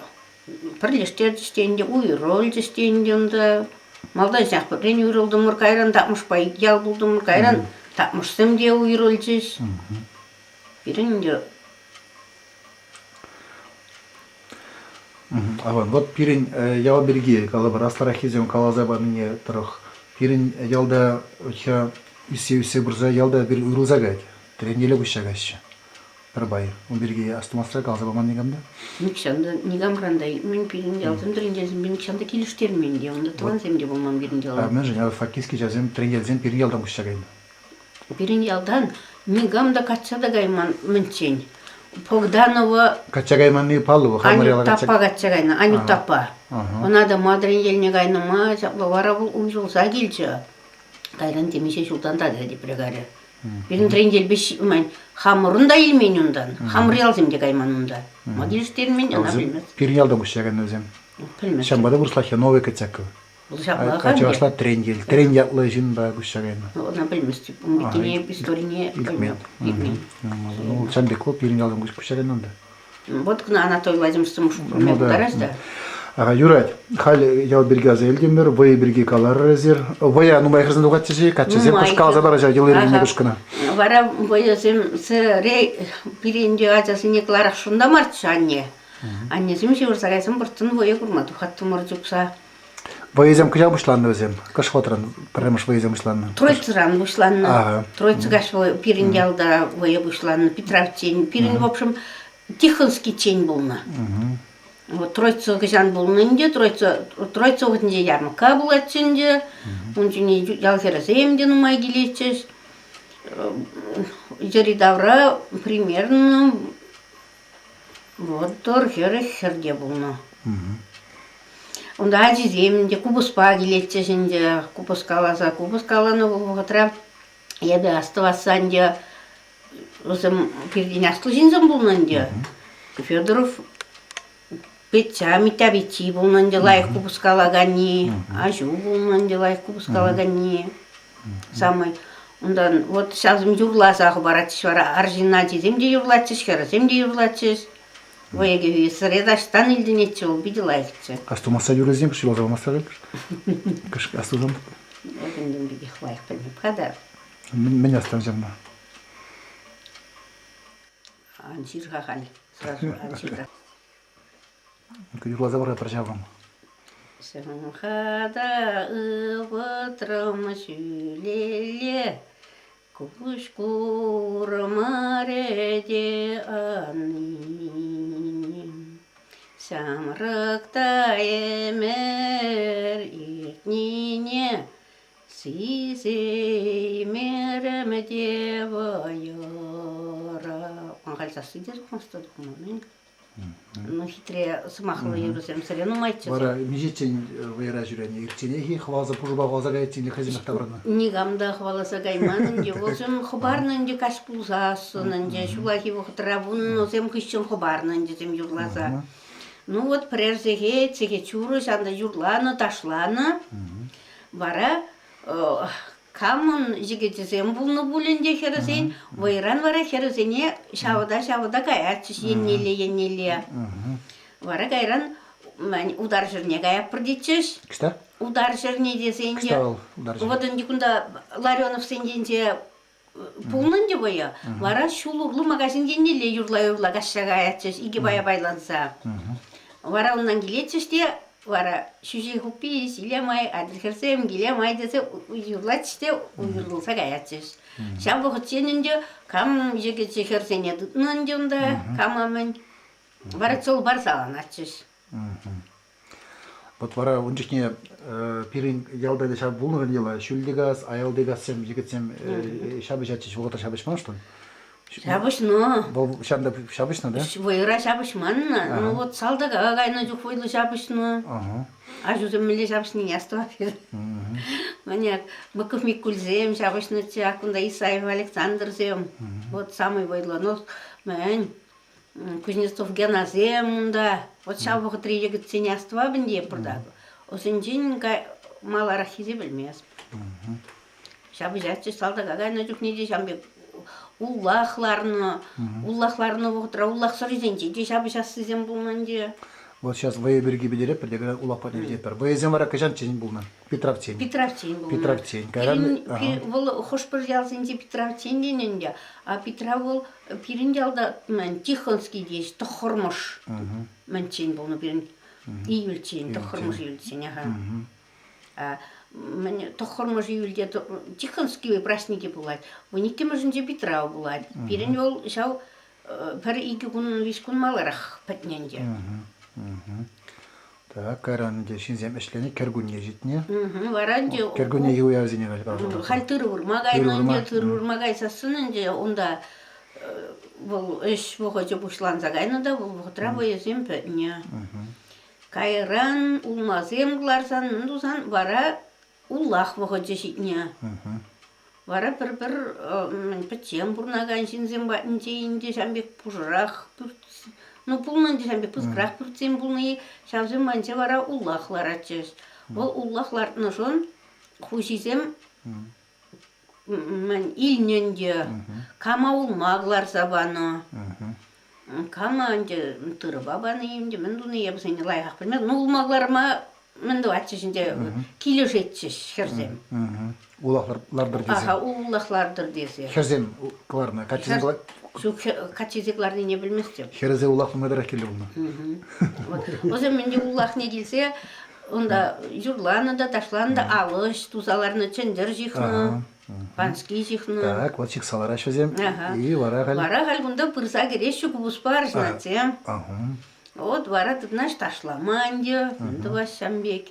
пӗрлештерчӗҫ те ӗнтӗ, уйрӑлчӗҫ те ӗнтӗ унта. Малтан ҫак пӗррен уйрӑлтӑмӑр, кайран Татмӑшпа ик ял пултӑмӑр, кайран Татмӑшсем те уйрӑлчӗҫ. Пирӗн ӗнтӗ Аван. Вот пирӗн ял пирки калӑпӑр, аслӑраххисем каласа панине тӑрӑх пирӗн ялта ӳссе-ӳссе пырса ялта пир уйрӑлса каять. Треньеле куҫса каҫҫӗ. Пӗр пай. Ун пирки астумасра каласа паман никам та. Нихҫан та никамран та илтмен пирӗн ялсем треньелсемпе нихҫан та килӗштермен те. Унта тӑвансем те пулман пирӗн яла. Мӗншӗн? Фактически ҫавсем треньелсем пирӗн ялтан куҫса кайнӑ. Пирӗн ялтан никам та качча та кайман мӗнччен. Богданова Качча кайманни паллӑ вӑл. Хамӑр яла качча Анюк качча кайнӑ, Анюк аппа. Ӑна та Мадрин елне кайнӑ ма ҫапла вара вӑл уйрӑлса килчӗ. Кайран темиҫе ҫултан тата тепре кайрӗ. Пирӗн треньелпе хамӑрӑн та илмен унтан, хамӑр ялсем те кайман унта. Ма килӗштермен, ӑна пӗлмест. Пирӗн ялта куҫса кайнӑ вӗсем. Пӗлмест. Ҫавӑнпа та вырӑслах Новый Котяков. Вӑл ҫапла Чӑвашла Треньел. Трен ятлӑ ҫынпа куҫса кайнӑ. Ӑна пӗлместӗп. Ун пеккине историне илтмен. Ну, ҫавӑн пек вӑл пирӗн ялтан куҫса кайнӑ унта. Вот кӑна Анатолий Владимирович курма пултарать да. Ага, юрать. Халь ял пирки аса илтӗмӗр, вӑйӑ пирки каларӑр эсир. Вӑя нумай хӗрсем тухатчӗ-ши, каччӑсем кӑшкаласа параҫҫӗ йӑл-йӗркене кӑшкӑна. Вара вӑйӑсем сӗре пирӗн те ачасене кӑларасшӑн та марччӗ анне. Аннесем ҫывӑрса кайсан вӑрттӑн вӑйӑ курма тухаттӑмӑр чупса. Вӑйӑсем кӑҫал пуҫланнӑ вӗсем. Кӑшхотран пӗрремӗш вӑйӑсем пуҫланнӑ. Тройцӑран пуҫланнӑ. Ага. Тройца каҫ пирӗн ялта вӑйӑ пуҫланнӑ. Петровчен. Пирӗн, в общем, Тихонскийчен пулнӑ. Вот Тройца кӑҫан пулнӑ ӗнтӗ. Тройца, Тройца вӑхӑтӗнче ярмӑркка пулатчӗ ӗнтӗ. Ун чухне ял хӗрӗсем те нумай килетчӗҫ. Йӗри-тавра примерно 30-40 хӗр те пулнӑ. Унта ачисем те купӑспа килетчӗҫ ӗнтӗ, купӑс каласа. Купӑс каланӑ вӑхӑтра эпӗ астӑвасса ӗнтӗ вӗсем пиртен аслӑ ҫынсем пулнӑ ӗнтӗ. Федоров Петя, Митя пиччи пулнӑ ӗнтӗ лайӑх купӑс калаканни, аҫу пулнӑ ӗнтӗ лайӑх купӑс калаканни. Самый унтан вот ҫавсем юрласа хӑпаратчӗҫ вара арҫын ачисем те юрлатчӗҫ, хӗрӗсем те юрлатчӗҫ. Вӑйӑ кӗвви сӗре таҫтан илтӗнетчӗ вӑл, питӗ лайӑхчӗ. Астумасса юрӑсем ҫуласа памасса кӑш астусам. Ӗнтӗм пекех лайӑх пӗлмеп-ха та. Мӗн астан ҫавна? Ан ҫыр-ха халь, сразу ан ҫыр-ха. Юрласа пар пӗр ҫаврӑм. Сӑмха та ывӑтрӑм ҫӳлелле, куҫ курмарӗ те анни. Ҫамрӑк та ӗмӗр иртнине сисеймерӗм те вӑйӑра. Халь сасси те тухмасть та тухман. Ну, хитре сӑмахлӑ юрӑсем сӗре нумайччӗ. Вара миҫеччен вӑйӑра ҫӳренӗ? Ирчченех-и хӑваласа пушӑпа хӑваласа каятчен или хӑйсемех таврӑннӑ? Никам та хӑваласа кайман ӗнтӗ. Вӗсем хӑпарнӑ ӗнтӗ каҫ пулсассӑн ӗнтӗ. Ҫуллахи вӑхӑтра вуннӑсем хыҫҫӑн хӑпарнӑ ӗнтӗ юрласа. Ну вот пӗрер сехет, сехет ҫурӑ ҫанта юрланӑ, ташланӑ. Вара камӑн йӗкӗчӗсем пулнӑ пуль ӗнтӗ хӗрӗсен, вӑйран вара хӗрӗсене ҫавӑта-ҫавӑта каятчӗҫ еннелле-еннелле. Вара кайран утар ҫӗрне каятпӑр тетчӗҫ. Кӑҫта? Утар ҫӗрне тесен те. Кӑҫта вӑл утар ҫӗрне? Вот ӗнтӗ кунта Ларионовсен енче пулнӑ ӗнтӗ вӑйӑ. Вара ҫул урлӑ магазин еннелле юрла-юрла каҫса каятчӗҫ икӗ пая пайланса. Вара унтан килетчӗҫ те вара ҫӳҫе хуппи ҫиле май, атьӑр хӗрсем киле май тесе юрлатчӗҫ те уйрӑлса каятчӗҫ. Ҫав вӑхӑтчен ӗнтӗ кам йӗкӗтчӗ хӗрсене тытнӑ ӗнтӗ унта, кама мӗн. Вара чӑл-пар саланатчӗҫ. Вот вара ун чухне пирӗн ялта та ҫав пулнӑ йӑла ҫӳлти газ, аялти газсем, йӗкӗтсем ҫапӑҫатчӗҫ, вӑхӑтра ҫапӑҫман, что ли? Ҫапӑҫнӑ. Вӑл ҫавӑнта ҫапӑҫнӑ, да? Вӑйӑра ҫапӑҫман. Ну вот салтака кайнӑ чух вӑйлӑ ҫапӑҫнӑ. Аҫусем мӗнле ҫапӑҫнине астӑватӑп. Маняк Быков Миккульсем ҫапӑҫнӑччӗ, ак кунта Исаев Александрсем. Вот самый вӑйлӑ. Ну, мӗн, Кузнецов Генасем унта. Вот ҫав вӑхӑтри йӗкӗтсене астӑвап ӗнтӗ пӑртак. Ӑсӗнчен малараххисе пӗлмест. Ҫапӑҫатчӗҫ салтака кайнӑ чухне те ҫавӑн пек уллах ларнӑ. Уллах ларнӑ вӑхӑтра уллах сӑрисенче те ҫапӑҫассисем пулнӑ ӗнтӗ. Вот сейчас вӑйӑ пирки пӗтеретпӗр те улах патне ҫитетпӗр. Вӑйӑсем вара кӑҫанччен пулнӑ? Питравччен. Питравччен пулнӑ. Питравччен. Кайран вӑл хӑш-пӗр ялсенче Питравччен тенӗ ӗнтӗ. А Питрав вӑл пирӗн ялта мӗн Тихонский теҫ, тӑххӑрмӑш мӗнччен пулнӑ пирӗн. Июльччен, тӑххӑрмӑш июльччен, аха. Мӗн тӑххӑрмӗш июльте Тихонский праҫникӗ пулать. 12-мӗшӗнче Питрав пулать. Пирӗн вӑл ҫав пӗр икӗ кун, виҫ кун маларах пӗтнӗ ӗнтӗ. Так, кайран ӗнтӗ ҫынсем ӗҫленӗ, кӗркунне ҫитнӗ. Вара ӗнтӗ Кӗркуннехи уявсене каласа Халь тырӑ вырма кайнӑ ӗнтӗ, тырӑ вырма кайсассӑн ӗнтӗ унта вӑл ӗҫ вӑхӑчӗ пуҫланса кайнӑ та вӑл вӑхӑтра вӑйӑсем пӗтнӗ. Кайран улмасем кӑларсан, мӗн тусан вара улах вӑхӑчӗ ҫитнӗ. Вара пӗр-пӗр пӗччен пурӑнакан ҫынсем патӗнче ӗнтӗ ҫавӑн пек пушӑрах пӳрт, ну пулнӑ ӗнтӗ ҫавӑн пек пысӑкрах пӳртсем пулнӑ-и, ҫавсем патӗнче вара улах ларатчӗҫ. Вӑл улах лартнӑшӑн хуҫисем мӗн илнӗ ӗнтӗ, кама улма кӑларса панӑ, кама ӗнтӗ тырӑпа панӑ ӗнтӗ, мӗн туни эпӗ вӗсене лайӑхах пӗлместӗп. Ну улма кӑларма мӗн тӑватчӗҫ ӗнтӗ, килӗшетчӗҫ хӗрсем. Улах лартӑр тесе. Аха, улах лартӑр тесе. Хӗрсем кӑларнӑ, каччисем Ҫук, каччисем кӑларнине пӗлместӗп. Хӗрӗсем улах нумайтарах килнӗ пулнӑ. Вӗсем ӗнтӗ улахне килсе унта юрланӑ та, ташланӑ та, алӑ ӗҫ туса ларнӑ, чӗнтӗр ҫыхнӑ, пански ҫыхнӑ. Так, вот ҫыхса лараҫҫӗ вӗсем. И вара халь... Вара халь кунта пырса кӗреҫҫӗ купӑспа арҫынсем. Вот вара тытӑнаҫ ташлама ӗнтӗ, тӑваҫ ҫам пек.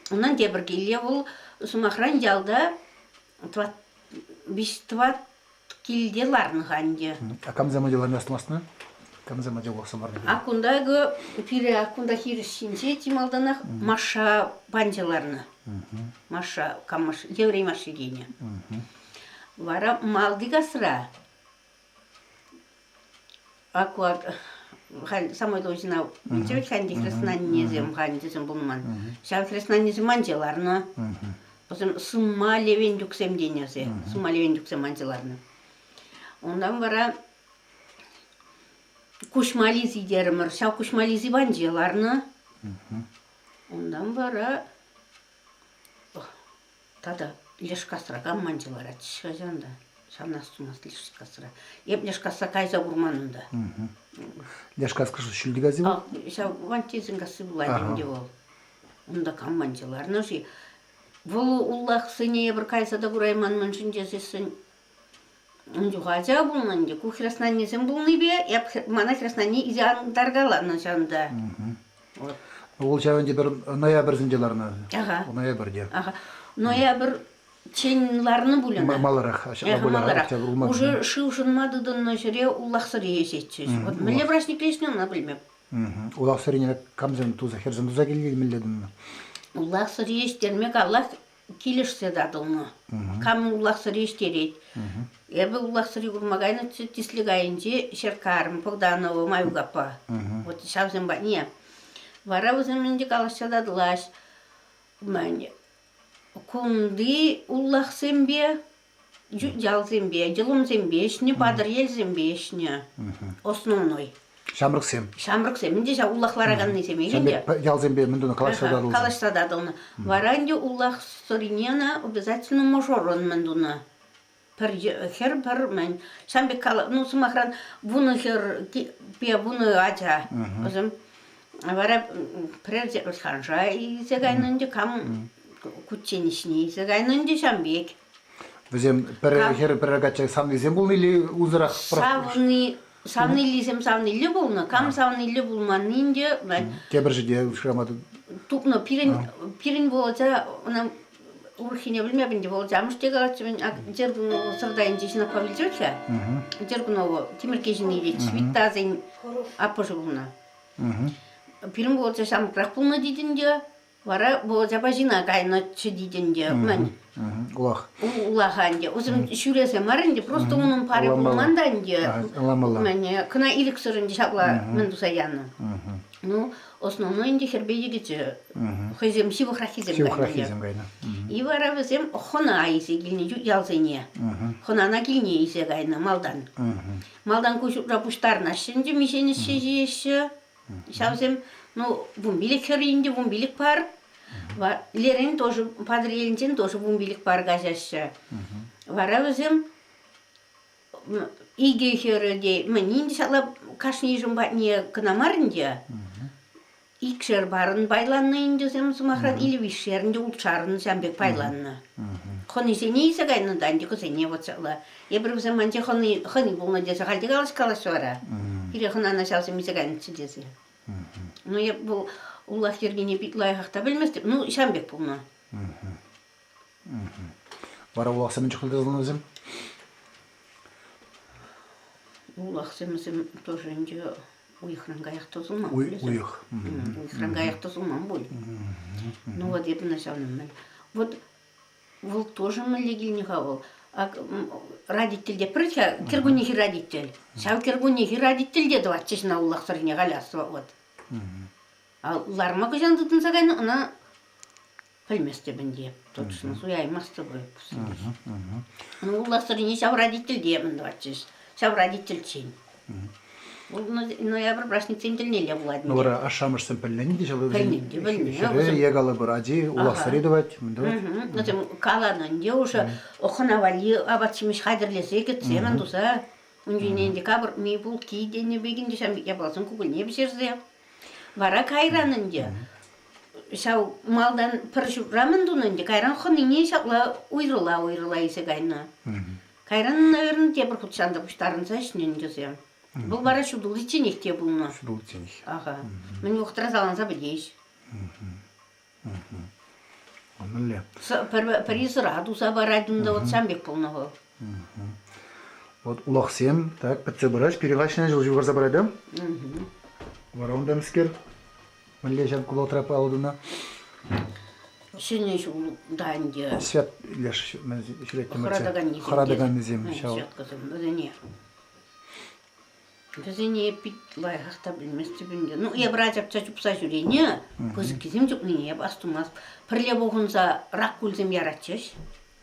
Унтан тепӗр киле вӑл, сӑмахран, ялта виҫ тӑват килте ларнӑ-ха ӗнтӗ. А камсем делами астумастна? Камсем деласа ларнӑ? А кунта пире кунта хирӗҫ ҫинче чи малтанах Маша панчӗ ларнӑ. Маша, камаш, еврей Маши тенӗ. Вара малти касра Аккуат халь самой должна вилчӗ ханди хреснаннесем хандисем пулман. Ҫав хреснаннесем манче ларнӑ. Вӗсем сумма левендюксем тенӗ Сумма левендюксем манче ларнӑ. Унтан вара Куҫма Лизи терӗмӗр. Ҫав Куҫма Лизи панче ларнӑ. Унтан вара Тата Лешкасра кам манчӗ ларатчӗ ҫавӑнта. Ҫавна астумасть Лешкасра. Эп Лешкасса кайса курман унта. Лешкас ҫӳлти касси вӑл? Ҫав Вантисен касси пулать ӗнтӗ вӑл. Унта кам манчӗ ларнӑ-ши? Вӑл уллахсене эпир кайса та курайман мӗншӗн тесессӗн ун чух ача пулнӑ ӗнтӗ. Ку хреснаннесем пулнипе эп мана хреснанне илсе антаркаланӑ ҫавӑнта. Вот. Вӑл ҫав ӗнтӗ пӗр ноябрьсенче ларнӑ. Ага. Ноябрьте. Ага. Ноябрьчен ларнӑ пуль ӑна. Маларах. Маларах. Уже шыв шӑнма тытӑннӑ ҫӗре улах сӑри ӗҫетчӗҫ. Вот мӗнле праҫник ӗҫнӗ ӑна пӗлмеп. Улах сӑрине камсем туса, хӗрсем туса килнӗ мӗнле тунӑ? Улах сӑри ӗҫтерме каллах килӗшсе татӑлнӑ. Кам улах сӑри ӗҫтерет. Эпӗ улах сӑри курма кайнӑччӗ тислӗк айӗнче Ҫеркарӑм, Богданова, Маюк аппа. Вот ҫавсем патне. Вара вӗсем ӗнтӗ калаҫса татӑлаҫ. Мӗн, кунти улахсемпе, ялсемпе, йӑлӑмсемпе ӗҫнӗ, Патӑрьелсемпе ӗҫнӗ. Основной. Ҫамрӑксем. Ҫамрӑксем ӗнтӗ ҫав улах лараканнисемех ӗнтӗ. Ялсемпе мӗн тунӑ калаҫса татӑлнӑ. Калаҫса татӑлнӑ. Вара ӗнтӗ улах сӑрине ӑна обязательно мӑшӑрӑн мӗн тунӑ. Пӗр хӗр пӗр мӗн. Ҫавӑн пек кала, ну, сӑмахран, вунӑ хӗрпе вунӑ ача. Вӗсем вара пӗрер ханша илсе кайнӑ ӗнтӗ, кам кучченеҫне илсе кайнӑ ӗнтӗ ҫавӑн пек. Вӗсем пӗр хӗр пӗр качча савнисем пулнӑ или усӑрах? Савни, савниллисем савнилле пулнӑ, кам савнилле пулманни ӗнтӗ. Тепӗр ҫӗрте шырама тупнӑ. Пирӗн, пирӗн Володя ӑна урӑххине пӗлмеп ӗнтӗ. Володя амӑш те калатчӗ, Дергунова сӑртайӗнче ҫынаппа вилчӗ-ха. Дергунова Тимӗркке ҫынни тет, Виттасен аппӑшӗ пулнӑ. Пирӗн Володя ҫамрӑкрах пулнӑ тет ӗнтӗ. Вара Володяпа ҫына кайнӑччӗ тет ӗнтӗ. Мӗн? Улах. Улаха ӗнтӗ. Усем ҫӳресе мар ӗнтӗ, просто унӑн парӗ пулман та ӗнтӗ. Ӑнланмалла. Мӗн, кӑна ирӗксӗр ӗнтӗ ҫапла мӗн туса янӑ. Ну, основной ӗнтӗ хӗрпе йӗкӗчӗ хӑйсем ҫывӑхраххисем кайнӑ. Ҫывӑхраххисем кайнӑ. И вара вӗсем хӑна илсе килнӗ ялсене. Хӑнана килне илсе кайнӑ малтан. Малтан ку ҫуртра пуҫтарӑнаҫҫӗ ӗнтӗ, миҫен ҫиеҫҫӗ. Ҫавсем, ну, вунпилӗк хӗр ӗнтӗ, вунпилӗк пар. Лерен тоже, Патӑрьелӗнчен тоже вунпилӗк пар каҫаҫҫӗ. Вара вӗсем икӗ хӗрӗ те, мӗн ӗнтӗ ҫапла кашнийӗшӗн патне кӑна мар ӗнтӗ. Икшер парӑн пайланнӑ ӗнтӗсем, сӑмахран, или виҫшерӗн те ултшарӑн ҫавӑн пек пайланнӑ. Хӑнисене илсе кайнӑ та ӗнтӗ кӑсене вот ҫапла. Эпир вӗсем анчах хӑни, хӑни пулнӑ тесе халь те калаҫкалаҫҫӗ вара. Пире хӑнана ҫавсем илсе кайнӑччӗ тесе. Ну, эп вӑл улах йӗркине пит лайӑхах та пӗлместӗп. Ну, ҫавӑн пек пулнӑ. Вара улахсем мӗн чухлӗ тӑсӑлнӑ вӗсем? Улахсем тоже ӗнтӗ уйӑхран каях тӑсӑлман. Уйӑх. Уйӑхран каях тӑсӑлман пуль. Ну вот эпӗ на ҫавна Вот вӑл тоже мӗнле килнӗ-ха вӑл? Ак родитель те пӗр-ха кӗркуннехи родитель. Ҫав кӗркуннехи родитель те тӑватчӗҫ ӑна улахсӑрне халясва вот. А ларма кӑҫан тытӑнса кайнӑ, ӑна Пӗлместӗп ӗнтӗ. Точно суяймастӑп. Ну, уластӑрне ҫав родительте мӗн тӑватчӗҫ. Ҫав родительччен. Вӑл ноябрь праҫниксен тӗлнелле пулать. Ну, вара ашшӗ-амӑшсем пӗлнӗ те ҫав Пӗлнӗ те, пӗлнӗ. Хӗре е калӑпӑр, ачи улахсӑри тӑвать, мӗн тӑвать? Вӗсем каланӑ ӗнтӗ уже хӑна валли апат-ҫимӗҫ хатӗрлесе кӗтсе мӗн туса. Ун ҫине ӗнтӗ капӑртми пулкки тенӗ пек ӗнтӗ ҫав япаласем кукӑльне пӗҫерсе. Вара кайран ӗнтӗ ҫав малтан пӗр ҫуртра мӗн тунӑ ӗнтӗ, кайран хӑнине ҫапла уйрӑла-уйрӑла илсе кайнӑ. Кайран, наверное, тепӗр хут ҫанта пуҫтарӑнса ӗҫнӗ ӗнтӗсем. Вӑл вара ҫутӑличченех те пулнӑ. Ҫутӑличченех. Аха. Мӗн вӑхӑтра саланса пӗтеҫ. Мӗнле? Пӗри сӑра туса парать унта вот ҫам пек пулнӑ вӑл. Вот улахсем так пӗтсе пыраҫ, пире ҫӗнӗ ҫул ҫывхарса пырать, да? Вара унта мӗскер? Мӗнле ҫав кулотра паллӑ тунӑ? Ҫӗнӗ ҫулта ӗнтӗ. Свят леш ҫӳреттӗмӗр. Хӑратаканнисем. Хӑратаканнисем ҫав. Святкӑсем вӗсене. Вӗсене пит лайӑхах та пӗлместӗп ӗнтӗ. Ну, эпир ачапча чупса ҫӳренӗ, пысӑккисем чупнине эп астумастӑп. Пӗрле пухӑнса раккульсем яратчӗҫ.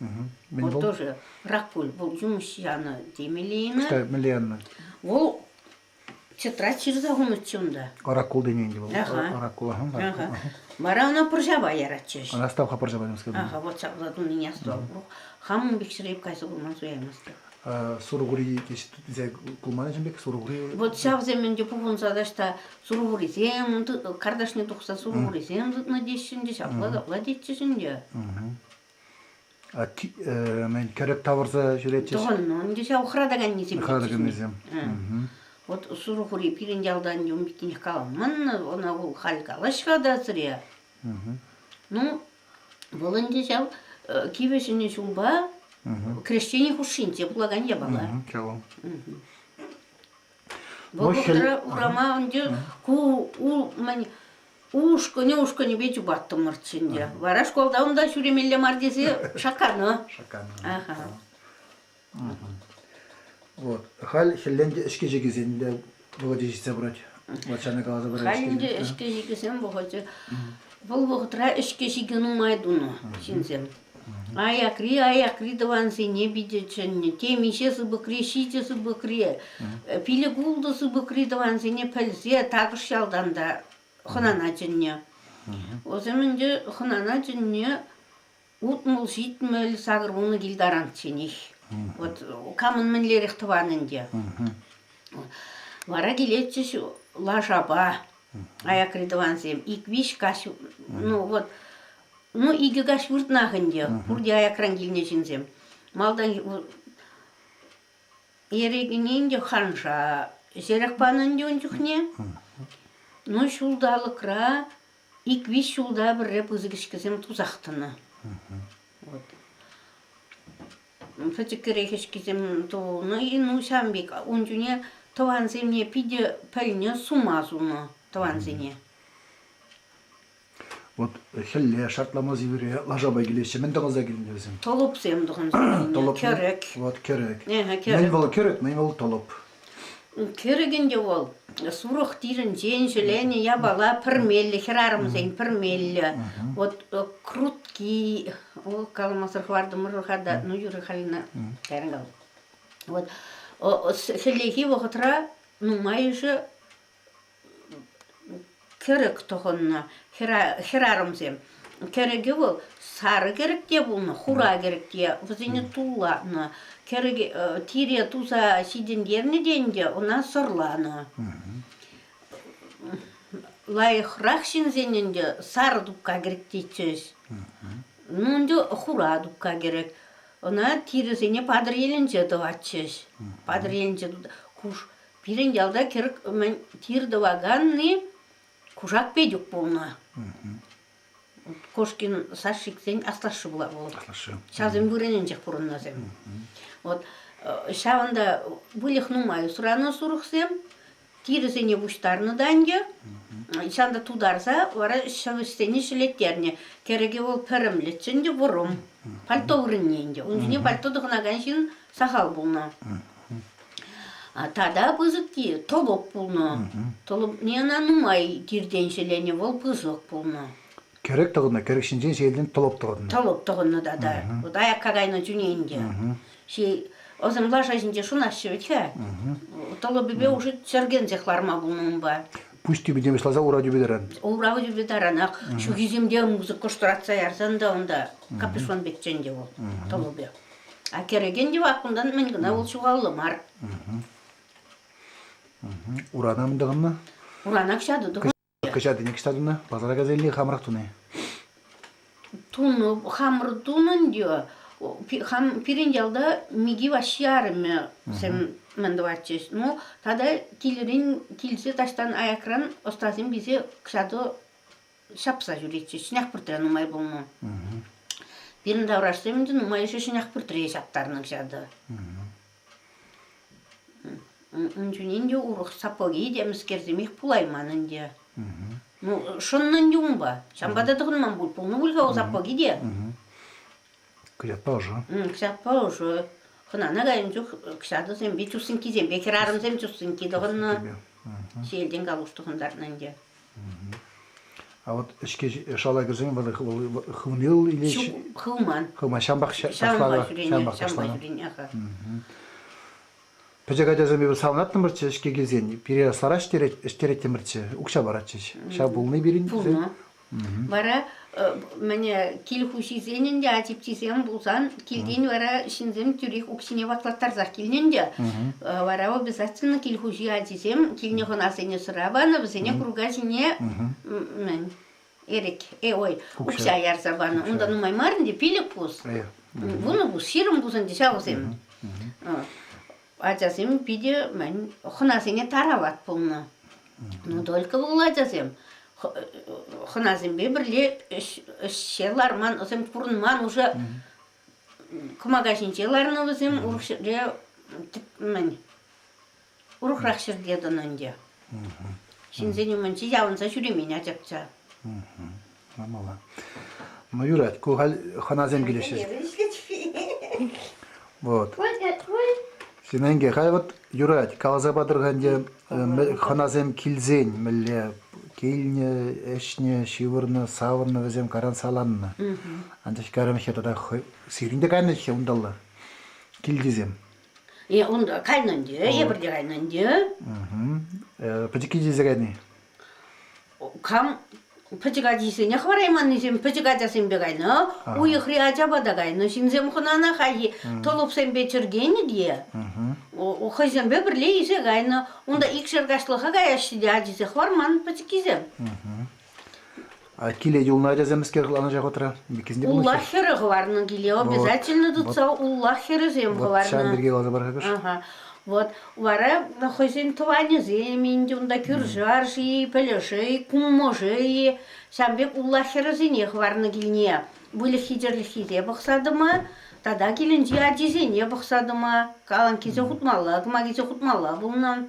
Мӗн Вот тоже раккуль вӑл юмӑҫ янӑ темелле-и Мӗнле янӑ? Вӑл тетрадь ҫырса хунӑччӗ унта. Оракул тени ӗнтӗ вӑл. Аха. Оракул, аха. Аха. Вара ӑна пӑрҫапа яратчӗҫ. Ӑна астав-ха пӑрҫапа темскер. Аха, вот ҫапла тунине астав. Хам ун пек ҫӗре кайса курман суяймастӑп. Сурӑхури тесе кулман ҫын пек сурӑхури. Вот ҫавсем ӗнтӗ пухӑнса таҫта сурӑхурисем карташне тухса сурӑхурисем тытнӑ теҫҫӗ ӗнтӗ, ҫапла капла тетчӗҫ ӗнтӗ. Мӗн кӗрӗк тавӑрса ҫӳретчӗҫ? Тӑхӑннӑ ӗнтӗ ҫав хӑратаканнисем. Хӑратаканнисем. Вот сурӑхури пирӗн ялтан ун пеккинех каламан, ӑна вӑл халь калаҫ-ха та сире. Ну, вӑл ӗнтӗ ҫав кивӗ ҫӗнӗ ҫулпа крещени хушшинче пулакан япала. Вӑл вӑхӑтра урама ӗнтӗ ку мӗн ушкӑнӗ-ушкӑнӗпе чупаттӑмӑрччӗ ӗнтӗ. Вара шкулта унта ҫӳремелле мар тесе шакканӑ. Шакканӑ. Аха. Вот. Халь хӗллен те ӗҫкӗ-ҫикӗсен те вӑхӑчӗ ҫитсе пырать. Вот ҫавна каласа пырать. Халь ӗнтӗ ӗҫкӗ-ҫикӗсем вӑхӑчӗ. Вӑл вӑхӑтра ӗҫкӗ-ҫикӗ нумай тунӑ ҫынсем. Аякри, аякри тӑвансене питӗ чӗннӗ. Темиҫе сыпӑкри, ҫичӗ сыпӑкри, пилӗк-ултӑ сыпӑкри тӑвансене пӗлсе такӑш ялтан та хӑнана чӗннӗ. Вӗсем ӗнтӗ хӑнана чӗннӗ 60, 70, 80 кил таранчченех. Вот камӑн мӗнлерех тӑван ӗнтӗ. Вара килетчӗҫ лашапа аякри тӑвансем. Ик-виҫ каҫ, ну вот, ну икӗ каҫ выртнах ӗнтӗ, пурте аякран килнӗ ҫынсем. Малтан Ерекене ӗнтӗ ханша ӗҫерех панӑ ӗнтӗ ун чухне. Ну, ҫулталӑкра ик-виҫ ҫулта пӗрре пысӑк ӗҫкӗсем тусах тӑнӑ. Вот. Пӗчӗккӗрех ӗҫкӗсем тунӑ, и ну ҫавӑн пек ун чухне тӑвансене питӗ пӗлнӗ, сума сунӑ тӑвансене. Вот хӗлле шартлама сивӗре лашапа килеҫҫӗ. Мӗн тӑхӑнса килнӗ вӗсем? Тӑлӑпсем тӑхӑнса килнӗ. Тӑлӑп. Кӗрӗк. Вот кӗрӗк. Кӗрӗк. Мӗн вӑл кӗрӗк, мӗн вӑл тӑлӑп? Кӗрӗк ӗнтӗ вӑл сурӑх тирӗнчен ҫӗленӗ япала пӗрмеллӗ, хӗрарӑмсен пӗрмеллӗ. Вот крутки, о, каламасӑр хӑвартӑмӑр-ха та, ну юрӗ халь кайран калӑп. Вот хӗллехи вӑхӑтра нумайӑшӗ кӗрӗк тӑхӑннӑ хӗрарӑмсем. Кӗрӗкӗ вӑл сарӑ кӗрӗк те пулнӑ, хура кӗрӗк те. Вӗсене туллатнӑ. Кӗрӗк тире туса ҫитӗнтернӗ те ӗнтӗ ӑна сӑрланӑ. Лайӑхрах ҫынсен ӗнтӗ сарӑ тупка кӗрет тетчӗҫ. Ну, ӗнтӗ хура тупка кӗрет. Ӑна тирӗсене Патӑрьелӗнче тӑватчӗҫ. Патӑрьелӗнче куш пирӗн ялта кӗрӗк мӗн тир тӑваканни Кушак Петюк пулнӑ. Кошкин Сашиксен аслашшӗ пулать вӑл. Аслашшӗ. Ҫавсен вырӑнӗнчех пурӑннӑсем. Вот ҫавӑнта выльӑх нумай усранӑ сурӑхсем, тирӗсене пуҫтарнӑ та ӗнтӗ. Ҫавӑнта тутарса вара ҫӑвӗҫсене ҫӗлеттернӗ. Кӗрӗкӗ вӑл пӗрӗмлӗччӗ ӗнтӗ, вӑрӑм. Пальто вырӑнне ӗнтӗ. Ун ҫине пальто тӑхӑнакан ҫын сахал пулнӑ. Тата пысӑкки тӑлӑп пулнӑ. Тӑлӑпне ӑна нумай тиртен ҫӗленӗ, вӑл пысӑк пулнӑ. Кӗрӗк тӑхӑннӑ, кӗрӗк ҫинчен ҫиелтен тӑлӑп тӑхӑннӑ. Тӑлӑп тӑхӑннӑ тата. Вот аякка кайнӑ чуне ӗнтӗ. Ӑсӑм лаша ҫинче шӑнаҫҫӗ вӗт-ха. Тӑлӑпӗпе уже чӗркенсех ларма пулнӑ унпа. Пуҫ тӳпинчен пуҫласа ура тӳпи таран. Ура тӳпи таранах. Ҫухисем те музыка кӑштӑратса ярсан та унта капюшон пекчӗ ӗнтӗ вӑл тӑлӑпӗ. А кӗрекен те вак кунтан мӗн кӑна вӑл ҫухаллӑ мар. Урана мӗн тӑхӑннӑ? Урана кӑҫатӑ тӑхӑннӑ. Кӑҫатине кӑҫта тунӑ? Пасара кайса илни хамӑрах туни. Тунӑ, хамӑр тунӑ ӗнтӗ. Хам пирӗн ялта Мики Ваҫҫи арӑмӗ мӗн тӑватчӗҫ. Ну, тата килӗрен килсе таҫтан аякран ӑстасем килсе кӑҫатӑ ҫапса ҫӳретчӗҫ. Ҫӗнех пӳртре нумай пулнӑ. Пирӗн таврашсем ӗнтӗ нумайӑшӗ ҫӗнех пӳртре ҫаптарнӑ кӑҫатӑ. Ун чунин те урӑх сапоги те мӗскерсемех пулайман ӗнтӗ. Ну, шӑннӑ ӗнтӗ унпа. Ҫавӑнпа та тӑхӑнман пуль. Пулнӑ пуль-ха у сапоги те. Кӑҫатпа ӑшӑ. Кӑҫатпа ӑшӑ. Хӑнана кайнӑ чух кӑҫатӑсемпе, чуссинккисемпе, хӗрарӑмсем чуссинкки тӑхӑннӑ. Ҫиелтен калуш тӑхӑнтарнӑ ӗнтӗ. А вот ӗҫке шала кӗрсен вӑл хывнил или Ҫук, хывман. Хывман, ҫампах ташланӑ. Ҫампах ташланӑ. Ҫампах Пӗчӗк ачасем эпир савӑнаттӑмӑрччӗ ӗҫке килсен. Пире сара ӗҫтереттӗмӗрччӗ, укҫа паратчӗҫ. Ҫав пулни пирӗн. Пулнӑ. Вара мӗне кил хуҫисенӗн те ачипчисем пулсан килтен вара ҫынсем тӳрех укҫине ваклаттарсах килнӗ ӗнтӗ. Вара обязательно кил хуҫи ачисем килнӗ хӑнасене сӑра панӑ, вӗсене курка ҫине мӗн эрек, э, ой, укҫа ярса панӑ. Унта нумай мар ӗнтӗ, 5 пус. 10 пус, 20 пус ӗнтӗ ҫавсем. Ачасем питӗ мӗн хӑнасене тарават пулнӑ. Ну, только вӑл ачасем хӑнасемпе пӗрле ӗҫсе ларман, вӗсем пурӑнман уже кӑмака ҫинче ларнӑ вӗсем, урӑх ҫӗрте мӗн урӑхрах ҫӗрте тӑнӑ ӗнтӗ. Ҫынсен умӗнче явӑнса ҫӳремен ачапча. Мала. Ну, юрать, ку халь хӑнасем килеҫҫӗ. Вот. Синенке, халь вот юрать, каласа патӑр-ха ӗнтӗ, хӑнасем килсен мӗнле килнӗ, ӗҫнӗ, ҫывӑрнӑ, савӑннӑ вӗсем каран саланнӑ. Анчах каран-хӗр тата хӑй сирӗн те кайнӑ-хӗ унталла килтисем. Е унта кайнӑ ӗнтӗ, эпир те кайнӑ ӗнтӗ. Пӗчӗкки килсе кайни. Кам пӗчӗк ачисене хӑварайманнисем пӗчӗк ачасемпе кайнӑ, уйӑхри ачапа та кайнӑ. Ҫынсем хӑнана хайхи тӑлӑпсемпе чӗркенӗ те хӑйсемпе пӗрле илсе кайнӑ. Унта икшер каҫлӑха каяҫҫӗ те ачисем хӑварман пӗчӗккисем. А киле юлнӑ ачасем мӗскер хӑтланӑ вӑхӑтра? Уллах хӗрӗ хӑварнӑ киле. Обязательно тытса уллах хӗрӗсем хӑварнӑ. Ҫавӑн пирки каласа пар-ха Вот. Вара хӑйсен тӑванӗсем ӗнтӗ унта кӳршӗ-арши, пӗлӗшӗ, куммӑшӗ ҫавӑн пек уллах хӗрӗсене хӑварнӑ килне выльӑх-чӗрлӗххине пӑхса тӑма тата килӗнчи ачисене пӑхса тӑма каланккисем хутмалла, кӑмакисем хутмалла пулнӑ.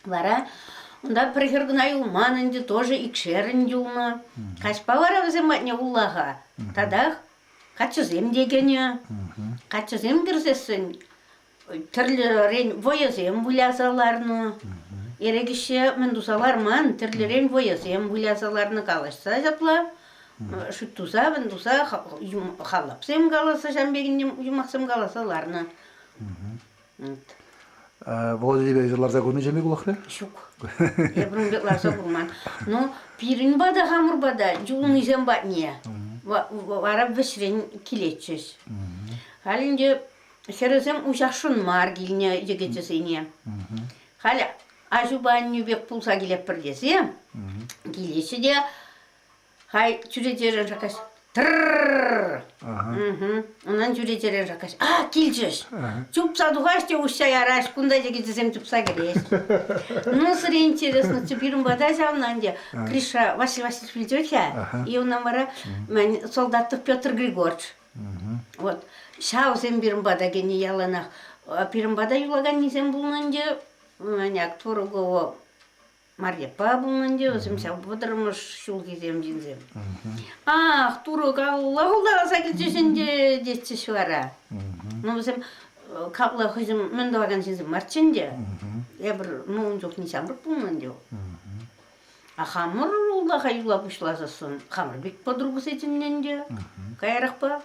Вара унта пӗр хӗр кӑна юлман ӗнтӗ, тоже икшерӗн юлнӑ. Каҫпа вара вӗсем патне уллаха татах каччӑсем те кӗнӗ. Каччӑсем кӗрсессӗн тӗрлӗрен вӑйӑсем выляса ларнӑ. Эрех мӗн туса ларман, тӗрлӗрен вӑйӑсем выляса ларнӑ, калаҫса ҫапла шӳт туса, мӗн туса халапсем каласа, ҫавӑн пек юмахсем каласа ларнӑ. Володя тебе ларса курнӑ ҫемье кулӑхрӗ? Ҫук. Эпир ун пек ларса курман. Ну, пирӗн пата хамӑр пата юлнисем патне вара вӗҫрен килетчӗҫ. Халь ӗнтӗ хӗрӗсем уҫасшӑн мар килнӗ йӗкӗчӗсене. Халь аҫупа аннӳ пек пулса килетпӗр тесе. Килеҫҫӗ те хай чӳречерен шаккаҫ. Тӑрр! Унан чӳречерен шаккаҫ. А, килчӗҫ! Чупса тухаҫ те уҫса яраҫ, кунта чӗкеҫсем чупса кӗреҫ. Ну, сире интересно, пирӗн пата ҫавна ӗнтӗ Гриша Василий Васильевич вилчӗ-ха. И унан вара солдатов Петр Григорьевич. Вот. Ҫавсем пирӗн пата кӗнӗ яланах. Пирӗн пата юлаканнисем пулнӑ ӗнтӗ. Маняк Творогова Марьяпа пулнӑ ӗнтӗ, вӗсем ҫав вӑтӑрмӗш ҫулхисем ҫынсем. Ах, Турӑ калла хулталаса килчӗҫ ӗнтӗ, тетчӗҫ вара. Ну, вӗсем капла хӑйсем мӗн тӑвакан ҫынсем марччӗ ӗнтӗ. Эпир, ну, ун чухне ҫамрӑк пулнӑ ӗнтӗ. А хамӑр улаха юла пуҫласассӑн хамӑр пек подругӑсем чӗннӗ ӗнтӗ каярахпа.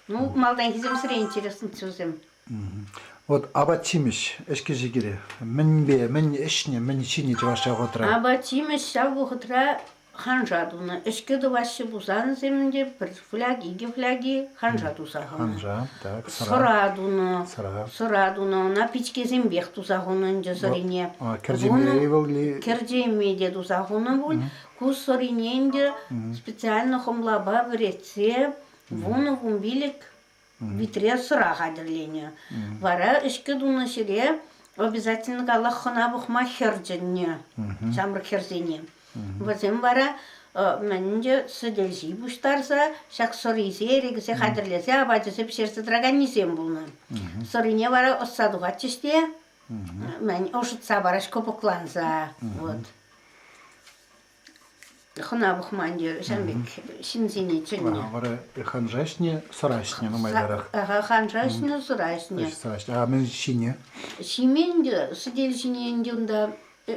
Ну, малтанхисем сире интереснӑччӗ вӗсем. Вот апат-ҫимӗҫ ӗҫкӗ-ҫикӗре мӗнпе, мӗн ӗҫнӗ, мӗн ҫинӗ чӑваш ҫав вӑхӑтра? Апат-ҫимӗҫ ҫав вӑхӑтра ханша тунӑ. Ӗҫкӗ тӑваҫҫӗ пулсан вӗсем пӗр фляг, икӗ фляги ханша туса хунӑ. Ханша, так, сӑра. Сӑра тунӑ. Сӑра. Сӑра тунӑ. Ӑна пичкесемпех туса хунӑ ӗнтӗ сӑрине. Кӗрчеме вӑл ли? Кӗрчеме те туса хунӑ пуль. Ку сӑрине ӗнтӗ специально хӑмлапа вӗретсе 10-15 витре сӑра хатӗрленӗ. Вара ӗҫкӗ тунӑ ҫӗре обязательно каллах хӑна пӑхма хӗр чӗннӗ, ҫамрӑк хӗрсене. Вӗсем вара мӗн те сӗтел ҫи пуҫтарса, ҫак сӑрисе, эрехӗсе хатӗрлесе апачӗсем пӗҫерсе тӑраканнисем пулнӑ. Сӑрине вара ӑсса тухатчӗҫ те, мӗн ӑшӑтса параҫ кӑпӑкланса. Вот. Хӑна пӑхма ӗнтӗ ҫавӑн пек ҫынсене чӗннӗ. Вара ханша ӗҫнӗ, сӑра ӗҫнӗ нумайтарах. Ага, ханша ӗҫнӗ, сӑра ӗҫнӗ. Сӑра ӗҫнӗ. А мӗн ҫинӗ? Ҫимен ӗнтӗ, сӗтел ҫине ӗнтӗ унта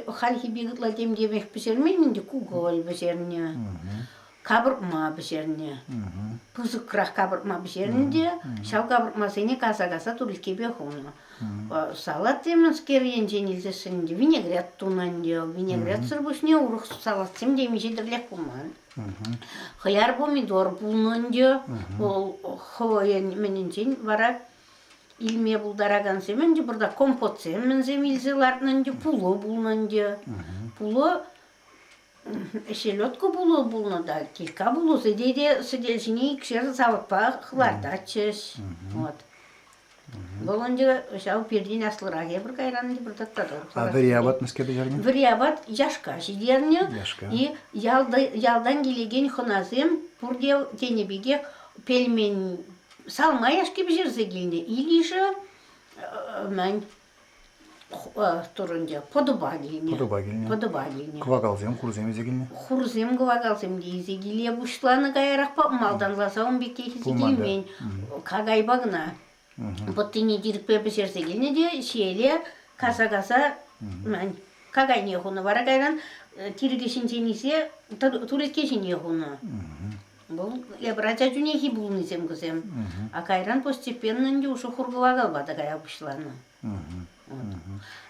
хальхи пек ытла тем темех пӗҫермен ӗнтӗ, кукӑль пӗҫернӗ, капӑртма пӗҫернӗ. Пысӑкрах капӑртма пӗҫернӗ те ҫав капӑртмасене каса-каса турилккепе хунӑ. Салат темӗнскер енчен илсессӗн ӗнтӗ винегрет тунӑ ӗнтӗ. Винегретсӑр пуҫне урӑх салатсем темиҫе тӗрлех пулман. Хӑяр помидор пулнӑ ӗнтӗ. Вӑл хӑйӗн мӗнӗнчен вара илме пултаракансем ӗнтӗ пӑртак компотсем мӗнсем илсе лартнӑ ӗнтӗ, пулӑ пулнӑ ӗнтӗ. Пулӑ селедка пулӑ пулнӑ та, килька пулӑ сӗте те сӗтел ҫине икшер савӑтпа лартатчӗҫ. Вот. Вӑл ӗнтӗ ҫав пиртен аслӑрах эпир кайран ӗнтӗ пӗр тата А вӗри апат мӗскер пӗҫернӗ? Вӗри апат яшка ҫитернӗ. Яшка. И ялта, ялтан килекен хӑнасем пурте тенӗ пекех пельмень, салма яшки пӗҫерсе килнӗ. Илише мӗн турӑнчӗ пӑтӑпа килнӗ. Пӑтӑпа килнӗ. Пӑтӑпа килнӗ. Кӑвакалсем, хурсем илсе килнӗ. Хурсем, кӑвакалсем те илсе киле пуҫланӑ каярахпа малтанласа ун пекки илсе килмен. Какайпа кӑна. Пӑттине тирӗкпе пӗҫерсе килнӗ те ҫиеле каса-каса какайне хунӑ. Вара кайран тирӗкӗ ҫинчен илсе турилкке ҫине хунӑ. Вӑл эпир ача чунехи пулнисем кусем. А кайран постепенно ӗнтӗ уже хур-кӑвакалпа та кая пуҫланӑ.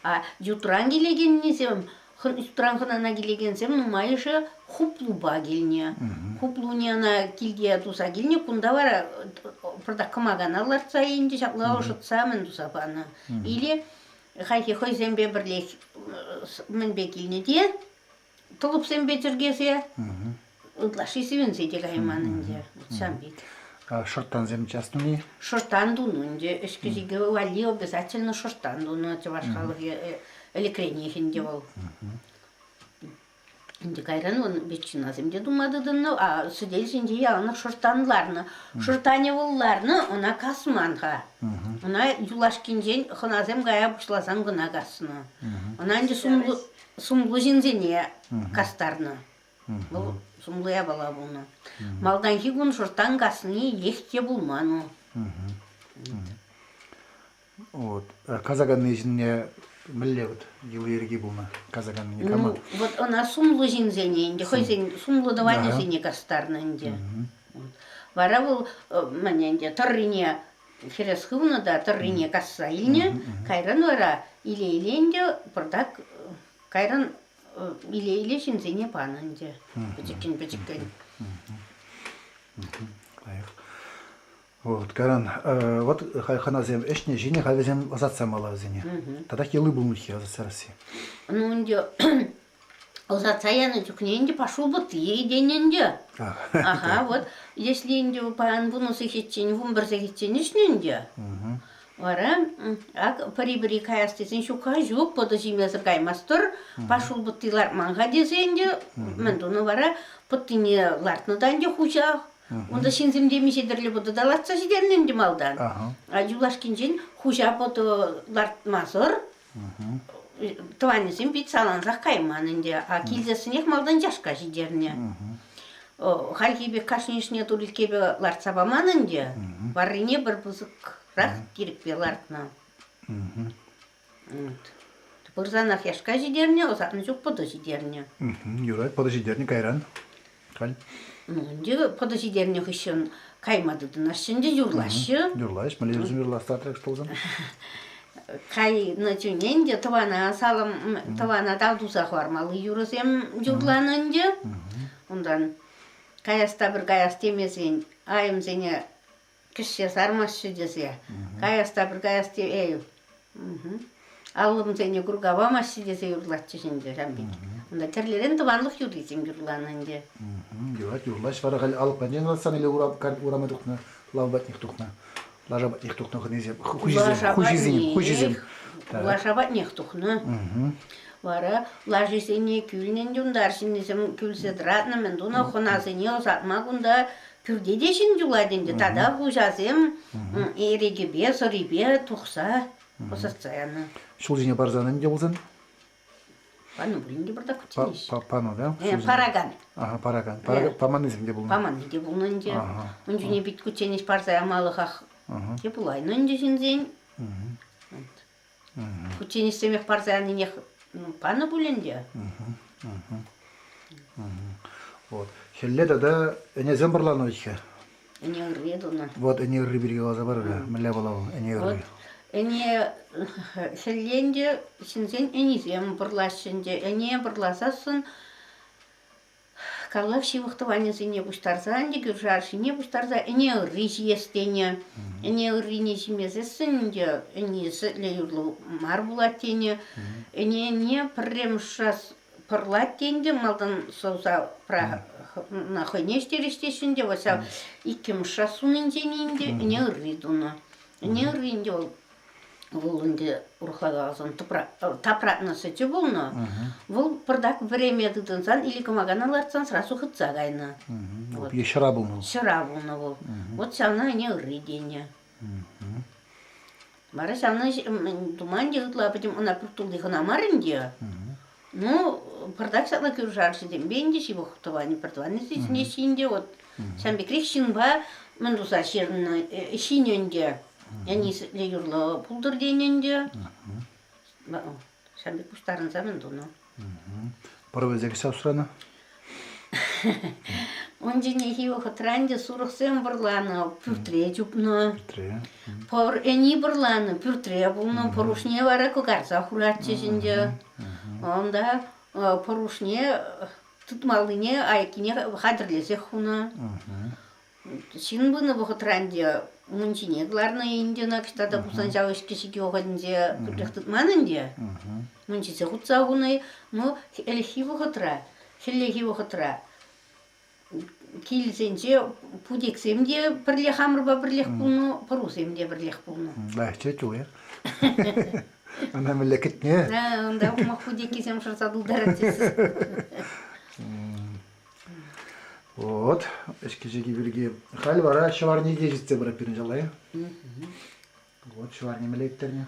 А ютран килекеннисем, ютран хӑнана килекенсем нумайӑшӗ хуплупа килнӗ. Хуплуне ӑна килте туса килнӗ, кунта вара пӑртак кӑмакана лартса ӗнтӗ ҫапла ӑшӑтса мӗн туса панӑ. Или хайхи хӑйсемпе пӗрлех мӗнпе килнӗ те тӑлӑпсемпе чӗркесе ытлашши сивӗнсе те кайман ӗнтӗ. Ҫавӑн пек. Шӑрттансем час туни? Шӑрттан тунӑ ӗнтӗ. Ӗҫкӗ-ҫикӗ валли обязательно шӑрттан тунӑ чӑваш халӑхӗ ӗлӗкренех ӗнтӗ вӑл. Ӗнтӗ кайран вӑл ветчинасем те тума тытӑннӑ, а сӗтел ҫинче яланах шӑрттан ларнӑ. Шӑрттанӗ вӑл ларнӑ, ӑна касман-ха. Ӑна юлашкинчен хӑнасем кая пуҫласан кӑна каснӑ. Ӑна ӗнтӗ сумлӑ сумлӑ ҫынсене кастарнӑ. Вӑл сумлӑ япала пулнӑ. Малтанхи кун шӑрттан касни лех те пулман. Вот. Касаканни ҫынне мӗнле вот йӑли-йӗрки пулнӑ касаканнине кама? Ну, вот ӑна сумлӑ ҫынсене ӗнтӗ, хӑйсен сумлӑ тӑванӗсене кастарнӑ ӗнтӗ. Вара вӑл мӗн ӗнтӗ тӑррине хӗрес хывнӑ та тӑррине касса илнӗ. Кайран вара иле-иле ӗнтӗ пӑртак кайран иле-иле ҫынсене панӑ ӗнтӗ пӗчӗккӗн-пӗчӗккӗн. Лайӑх. Вот, кайран, вот хӑнасем ӗҫнӗ ҫинӗ, халь вӗсем ӑсатса мала вӗсене. Татах йӑли пулнӑ-ҫке ӑсатса Ну, ӗнтӗ. Ӑсатса янӑ чухне ӗнтӗ пошел бы ты тенӗ ӗнтӗ. Аха, вот если ӗнтӗ паян вунӑ сехетчен, 11 сехетчен ӗҫнӗ ӗнтӗ. Вара ак пӗри-пӗри каяс тесен ҫук-ха, ҫук, пӑтӑ ҫимесӗр каймастӑр, пошел пӑтти лартман-ха тесе ӗнтӗ мӗн тунӑ вара пӑттине лартнӑ та ӗнтӗ хуҫа. Унта ҫынсем темиҫе тӗрлӗ пӑтӑ та лартса ҫитернӗ ӗнтӗ малтан. А юлашкинчен хуҫа пӑтӑ лартмасӑр Тӑванӗсем пит салансах кайман ӗнтӗ, а килсессӗнех малтан чашка ҫитернӗ. Хальхи пек кашнийӗшне турилккепе лартса паман ӗнтӗ, варрине пӗр пысӑкрах тирӗкпе лартнӑ. Пырсанах яшка ҫитернӗ, ӑсатнӑ чух пӑтӑ ҫитернӗ. Юрать, пӑтӑ ҫитернӗ кайран. Халь. Ну, ӗнтӗ пӑтӑ ҫитернӗ хыҫҫӑн кайма тытӑнаҫҫӗ ӗнтӗ, юрлаҫҫӗ. Юрлаҫ, мӗнле юрсем юрлас татрак пулсан? Кайнӑ чухне ӗнтӗ тӑвана салам, тӑвана тав туса хӑвармалли юрӑсем юрланӑ ӗнтӗ. Унтан каяс та пӗр каяс темесен айӑмсене кӗҫҫе сармаҫҫӗ тесе каяс та пӗр каяс те эй аллӑмсене курка памаҫҫӗ тесе юрлатчӗҫ ӗнтӗ ҫав пек. Унта тӗрлӗрен тӑванлӑх юррисем юрланӑ ӗнтӗ. Юрать, юрлаҫ вара халь алӑк патне лартсан или урама тухнӑ, лав патнех тухнӑ, лаша патнех тухнӑ хӑнисем, хуҫисем, хуҫисем, хуҫисем. Лаша патнех тухнӑ. Вара лашисене кӳлнӗ ӗнтӗ унта арҫыннисем кӳлсе тӑратнӑ, мӗн тунӑ, хӑнасене ӑсатма кунта Пӳрте те ҫын юлать ӗнтӗ. Тата хуҫасем эрехӗпе, сӑрипе тухса ӑсатса янӑ. Ҫул ҫине парсан ӗнтӗ пулсан? Панӑ пулин те пӑртак кучченеҫ. Панӑ, да? Паракан. Ага, паракан. Паманнисем те пулнӑ. Паманни те пулнӑ ӗнтӗ. Ун чухне пит кучченеҫ парса ямалӑхах те пулайнӑ ӗнтӗ ҫынсен. Кучченеҫсемех парса янинех панӑ пуль ӗнтӗ. Вот. Хӗлле тата ӗнесем пӑрланӑ вӗт-ха. Ӗне ырри тунӑ. Вот ӗне ырри пирки каласа пар-ха. Мӗнле вӑл ӗне ырри? Вот. Ӗне хӗлле ӗнтӗ ҫынсен ӗнисем пӑрлаҫҫӗ ӗнтӗ. Ӗне пӑрласассӑн Каллех ҫывӑх тӑванӗсене пуҫтарса ӗнтӗ кӳршӗ арҫынне пуҫтарса ӗне ырри ҫиес тенӗ. Ӗне ыррине ҫимесессӗн ӗнтӗ ӗни сӗтлӗ юрлӑ мар пулать тенӗ. Ӗнене пӗрремӗш час пӑрлать те ӗнтӗ малтан сӑвса хӑйне ӗҫтерес теҫҫӗ ӗнтӗ вӑл ҫав иккӗмӗш час сунинчен ӗнтӗ ӗне ырри тунӑ. Ӗне ырри ӗнтӗ вӑл Вӑл ӗнтӗ урӑхла каласан тапратнӑ сӗчӗ пулнӑ. Вӑл пӑртак вӗреме тытӑнсан или кӑмакана лартсан сразу хытса кайнӑ. Вот. Е ҫӑра пулнӑ. Ҫӑра пулнӑ вӑл. Вот ҫавна ӗне ырри тенӗ. Вара ҫавна тума ӗнтӗ ытла пӗтӗм ӑна пӳрт тулли кӑна мар ӗнтӗ. Ну, пӑртак ҫапла кӳршӗ арҫынсемпе ӗнтӗ ҫывӑх тӑванӗ, пӗр тӑванӗ сисӗнеҫҫӗ ӗнтӗ. Вот ҫавӑн пекрех ҫынпа мӗн туса ҫырнӑ, ҫинӗ ӗнтӗ. Ӗни сӗтлӗ юрлӑ пултӑр тенӗ ӗнтӗ. Ҫавӑн пек пуҫтарӑнса мӗн тунӑ. Пӑрӑвӗсем усранӑ? Ун чухнехи вӑхӑтра ӗнтӗ сурӑхсем вӑрланӑ, пӳртре чупнӑ. Пӳртре. Пӑр ӗни вӑрланӑ, пӳртре пулнӑ, пӑрушне вара кӑкарса хуратчӗҫ ӗнтӗ. Унта пӑрушне тытмаллине айккине хатӗрлесех хунӑ. Ҫын пынӑ вӑхӑтра ӗнтӗ мунчине кӑларнӑ ӗнтӗ ӑна кӑҫта та пулсан ҫав ӗҫкӗ-ҫикӗ вӑхӑтӗнче пӳртрех тытман ӗнтӗ. Мунчисе хутса хунӑ. Ну, ӗлӗкхи вӑхӑтра, хӗллехи вӑхӑтра килсенче путексем те пӗрле хамӑрпа пӗрлех пулнӑ, пӑрусем те пӗрлех пулнӑ. Лайӑхчӗ ту, э? Ӑна мӗнле кӗтнӗ? Унта ухмах путеккисем шӑрса тултаратчӗҫ. Вот, ӗҫкӗ-ҫикӗ пирки. Халь вара ҫӑварни те ҫитсе пырать пирӗн ҫалла. Вот ҫӑварни мӗнле ирттернӗ?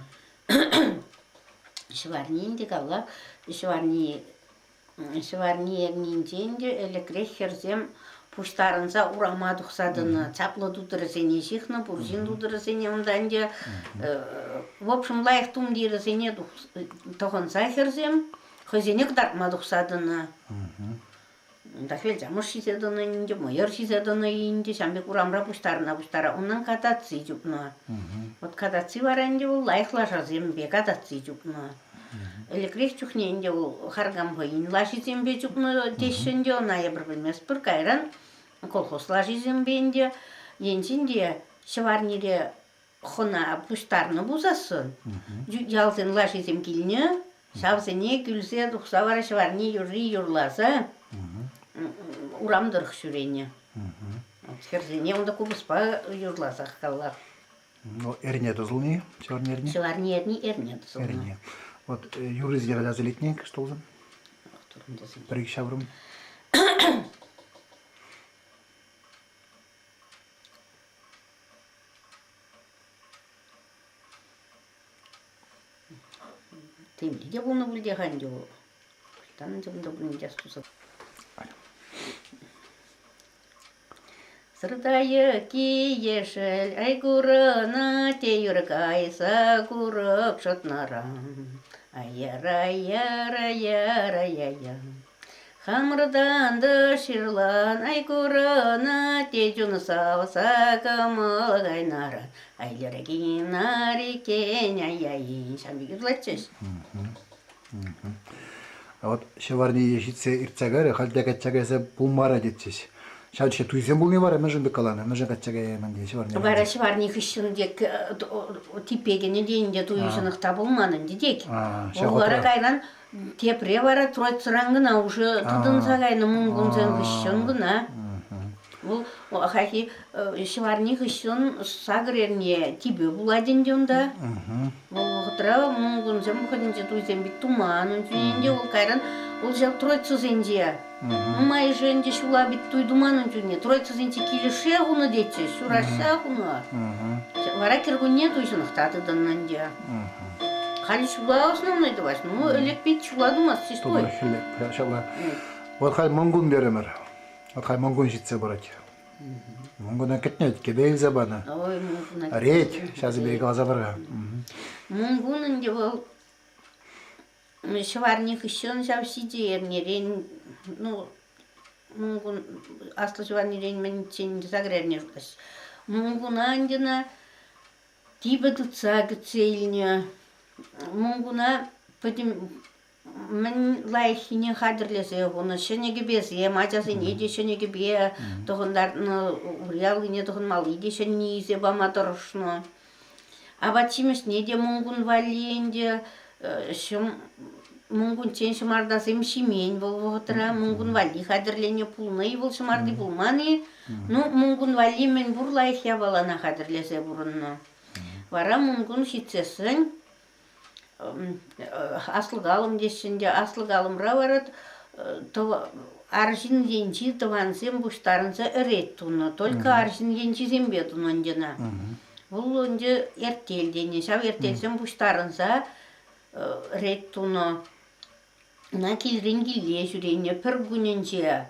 Ҫӑварни ӗнтӗ калла. Ҫӑварни Ҫӑварни эрнинче ӗнтӗ ӗлӗкрех хӗрсем пуҫтарӑнса урама тухса тӑнӑ. Чаплӑ тутӑрӗсене ҫыхнӑ, пур ҫын тутӑрӗсене унта ӗнтӗ в общем лайӑх тумтирӗсене тӑхӑнса хӗрсем хӑйсене кӑтартма тухса тӑнӑ. Унта хӗвелчамӑш ҫисе тӑнӑ ӗнтӗ, мӑйӑр ҫисе тӑнӑ ӗнтӗ, ҫавӑн пек урамра пуҫтарӑна-пуҫтара унӑн катаци чупнӑ. Вот катаци вара ӗнтӗ вӑл лайӑх лашасемпе катаци чупнӑ. Ӗлӗкрех чухне ӗнтӗ вӑл харкам хӑйӗн лашисемпе чупнӑ теҫҫӗ ӗнтӗ, ӑна эпир пӗлместпӗр. Кайран колхоз лашисемпе ӗнтӗ енчен те ҫӑварнире хӑна пуҫтарнӑ пулсассӑн ялсен лашисем килнӗ. Ҫавсене кӳлсе тухса вара ҫӑварни юрри юрласа урам тӑрӑх ҫӳренӗ. Хӗрсене унта купӑспа юрласах каллах. Ну, эрне тӑсӑлни, ҫӑварни эрни? Ҫӑварни эрни эрне тӑсӑлнӑ. Эрне. Вот юррисене каласа илетни кӑшт пулсан? Пӗр-ик ҫаврӑм. Темле те пулнӑ пуль те-ха ӗнтӗ вӑл. Ӑҫтан ӗнтӗ кунта пулин те астуса. Сӑртайӑки ешӗл ай курӑнать те юр кайса курӑк шӑтнӑран. Ай-яр-ай-яр-ай-яр-ай-яй-яй. Хамӑртан та ҫырлан ай курӑнать те чун савса кӑмӑл кайнаран. Ай-лерекин-арикен ай-яй ҫавӑн пек юрлатчӗҫ. А вот ҫӑварние ҫитсе иртсе кайрӗ, халь те качча кайса пулмарӗ тетчӗҫ. Ҫав ҫе туйсем пулни вара мӗншӗн пек каланӑ? Мӗншӗн качча каяйман те ҫӑварни? Вара ҫӑварни хыҫҫӑн тек типпекенӗ те ӗнтӗ туйҫӑнӑх та пулман ӗнтӗ тек. Вӑл вара кайран тепре вара Троицӑран кӑна уже тытӑнса кайнӑ мункунсем хыҫҫӑн кӑна. Вӑл хайхи ҫӑварни хыҫҫӑн сакӑр эрне типӗ пулать ӗнтӗ унта. Вӑл вӑхӑтра мункунсем вӑхӑтӗнче туйсем пит туман ун чухне ӗнтӗ вӑл кайран вӑл ҫав Троицӑсенче нумайӑшӗ ӗнтӗ ҫула пит туй туман ун чухне. Троицӑсенче килӗшсе хунӑ тетчӗҫ, ҫураҫса хунӑ. Вара кӗркунне туй ҫӑнӑхта тытӑннӑ ӗнтӗ. Халь ҫула основной тӑваҫ. Ну, ӗлӗк пит ҫула тумастчӗҫ туй. Ҫапла. Вот халь Мӑнкун терӗмӗр. Вот халь Мӑнкун ҫитсе пырать. Мӑнкуна кӗтнет, кӗпе илсе панӑ. Ой, Мӑнкуна. Рет, сейчас пире каласа пар-ха. Мӑнкун ӗнтӗ вӑл ҫӑварни хыҫҫӑн ҫав ҫичӗ эрнерен, ну, Мӑнкун, аслӑ ҫӑварнирен мӗнччен сакӑр эрне шутлаҫҫӗ. Мӑнкуна ӗнтӗ ӑна типӗ тытса кӗтсе илнӗ. Мӑнкуна пӗтӗм мӗн лайӑххине хатӗрлесе хунӑ. Ҫӗнӗ кӗпесем, ачасене те ҫӗнӗ кӗпе тӑхӑнтартнӑ, ури аллине тӑхӑнмалли те ҫӗнни илсе пама тӑрӑшнӑ. Апат-ҫимӗҫне те Мӑнкун валли ӗнтӗ ҫӑм Мӑнкунччен ҫӑмартасем ҫимен вӑл вӑхӑтра. Мӑнкун валли хатӗрленӗ пулнӑ-и вӑл ҫӑмарти пулман-и? Ну, Мӑнкун валли мӗнпур лайӑх япалана хатӗрлесе пурӑннӑ. Вара Мӑнкун ҫитсессӗн Аслӑ Калӑм теҫҫӗ ӗнтӗ. Аслӑ Калӑмра вара арҫын енчи тӑвансем пуҫтарӑнса ӗрет тунӑ. Только арҫын енчисемпе тунӑ ӗнтӗ ӑна. Вӑл ӗнтӗ эртел тенӗ. Ҫав эртелсем пуҫтарӑнса ӗрет тунӑ. Ӑна килрен киле ҫӳренӗ. Пӗр кунӗнче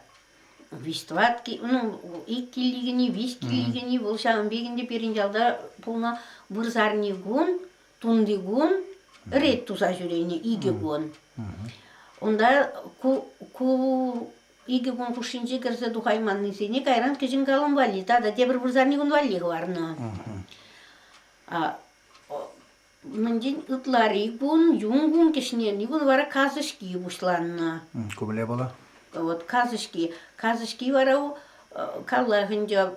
виҫ-тӑват, ну, ик килли виҫ килли вӑл ҫавӑн пек ӗнтӗ пирӗн ялта пулнӑ вырсарни кун тунти кун рейд туса ҫӳренӗ икӗ кун. Унта ку, ку икӗ кун хушшинче кӗрсе тухайманнисене кайран кӗҫӗн калӑм валли тата тепӗр вырсарни кун валли хӑварнӑ. Мӗнтен ытлари кун, юн кун, кӗҫнерни кун вара касӑҫки пуҫланнӑ. Ку мӗнле Вот касӑҫки. Касӑҫки вара каллах ӗнтӗ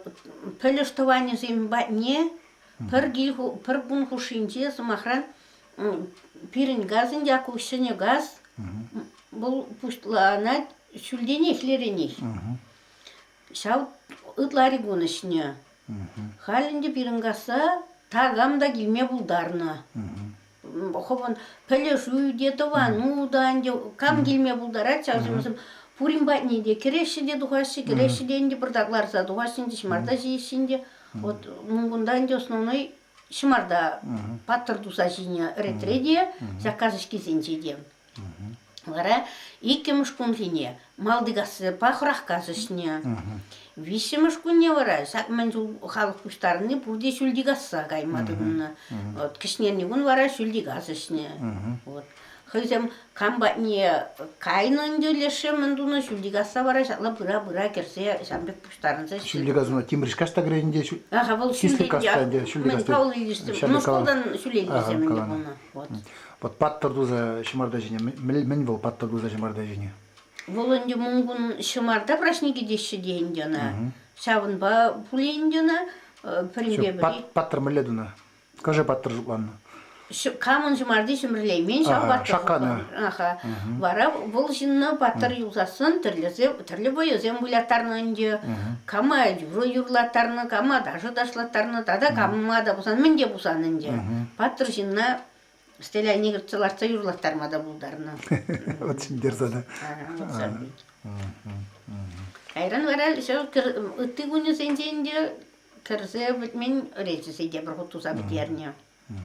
пӗлӗш тӑванӗсем патне Пӗр кил пӗр кун хушшинче, сӑмахран, пирӗн газ ӗнтӗ ку ҫӗнӗ газ, вӑл пуҫланать ҫӳлтенех, леренех. Ҫав ытлари кун ӗҫнӗ. Халь ӗнтӗ пирӗн касса такам та килме пултарнӑ. Хӑвӑн пӗлӗшӳ те, тӑвану та ӗнтӗ кам килме пултарать, ҫавсем пурин патне те кӗреҫҫӗ те тухаҫҫӗ, кӗреҫҫӗ те ӗнтӗ пӑртак ларса тухаҫҫӗ ӗнтӗ, ҫӑмарта ҫиеҫҫӗ ӗнтӗ. Вот кунта ӗнтӗ основной ҫӑмарта паттӑр туса ҫинӗ ретре те, ҫак ӗҫкисенче те. Вара иккӗмӗш кунхине Малтикассипа Хӑрахкас ӗҫнӗ. Виҫҫӗмӗш кунне вара ҫак мӗн чул халӑх пуҫтарӑнни пурте Ҫӳлтикасса кайма тытӑннӑ. Вот кӗҫнерни кун вара Ҫӳлтикас ӗҫнӗ. Вот. Хӑйсем кам патне кайнӑ ӗнтӗ лешӗ мӗн тунӑ Ҫӳлтикасса вара ҫапла пыра-пыра кӗрсе ҫавӑн пек пуҫтарӑнса Ҫӳлтикас Тимӗрҫкас та кӗрет ӗнтӗ. Аха, вӑл ҫӳлте мӗн Павел Ильичсем, ну шкултан ҫӳле илнисем ӗнтӗ пулнӑ. Вот. Вот паттӑр туса ҫӑмарта ҫине мӗн вӑл паттӑр туса ҫӑмарта ҫине? Вӑл ӗнтӗ мункун ҫӑмарта праҫникӗ теҫҫӗ те ӗнтӗ ӑна. Ҫавӑнпа пулӗ ӗнтӗ ӑна пӗринпе пӗри. Паттӑр мӗнле тунӑ? Кӑшӑ паттӑр шутланнӑ. Камӑн ҫӑмарти ҫӗмӗрлеймен ҫав паттӑр. Шакканӑ. Аха. Вара вӑл ҫынна паттӑр юлсассӑн тӗрлесе тӗрлӗ вӑйӑсем выляттарнӑ ӗнтӗ. Кама юрӑ юрлаттарнӑ, кама ташӑ ташлаттарнӑ, тата кама та пулсан мӗн те пулсан ӗнтӗ. Паттӑр ҫынна сӗтел айне кӗртсе лартса юрлаттарма та пултарнӑ. Вот ҫӗнтерсе сана. Кайран вара ҫав ытти кунӗсенче ӗнтӗ кӗрсе пӗтмен речӗсене те пӗр хут туса пӗтернӗ.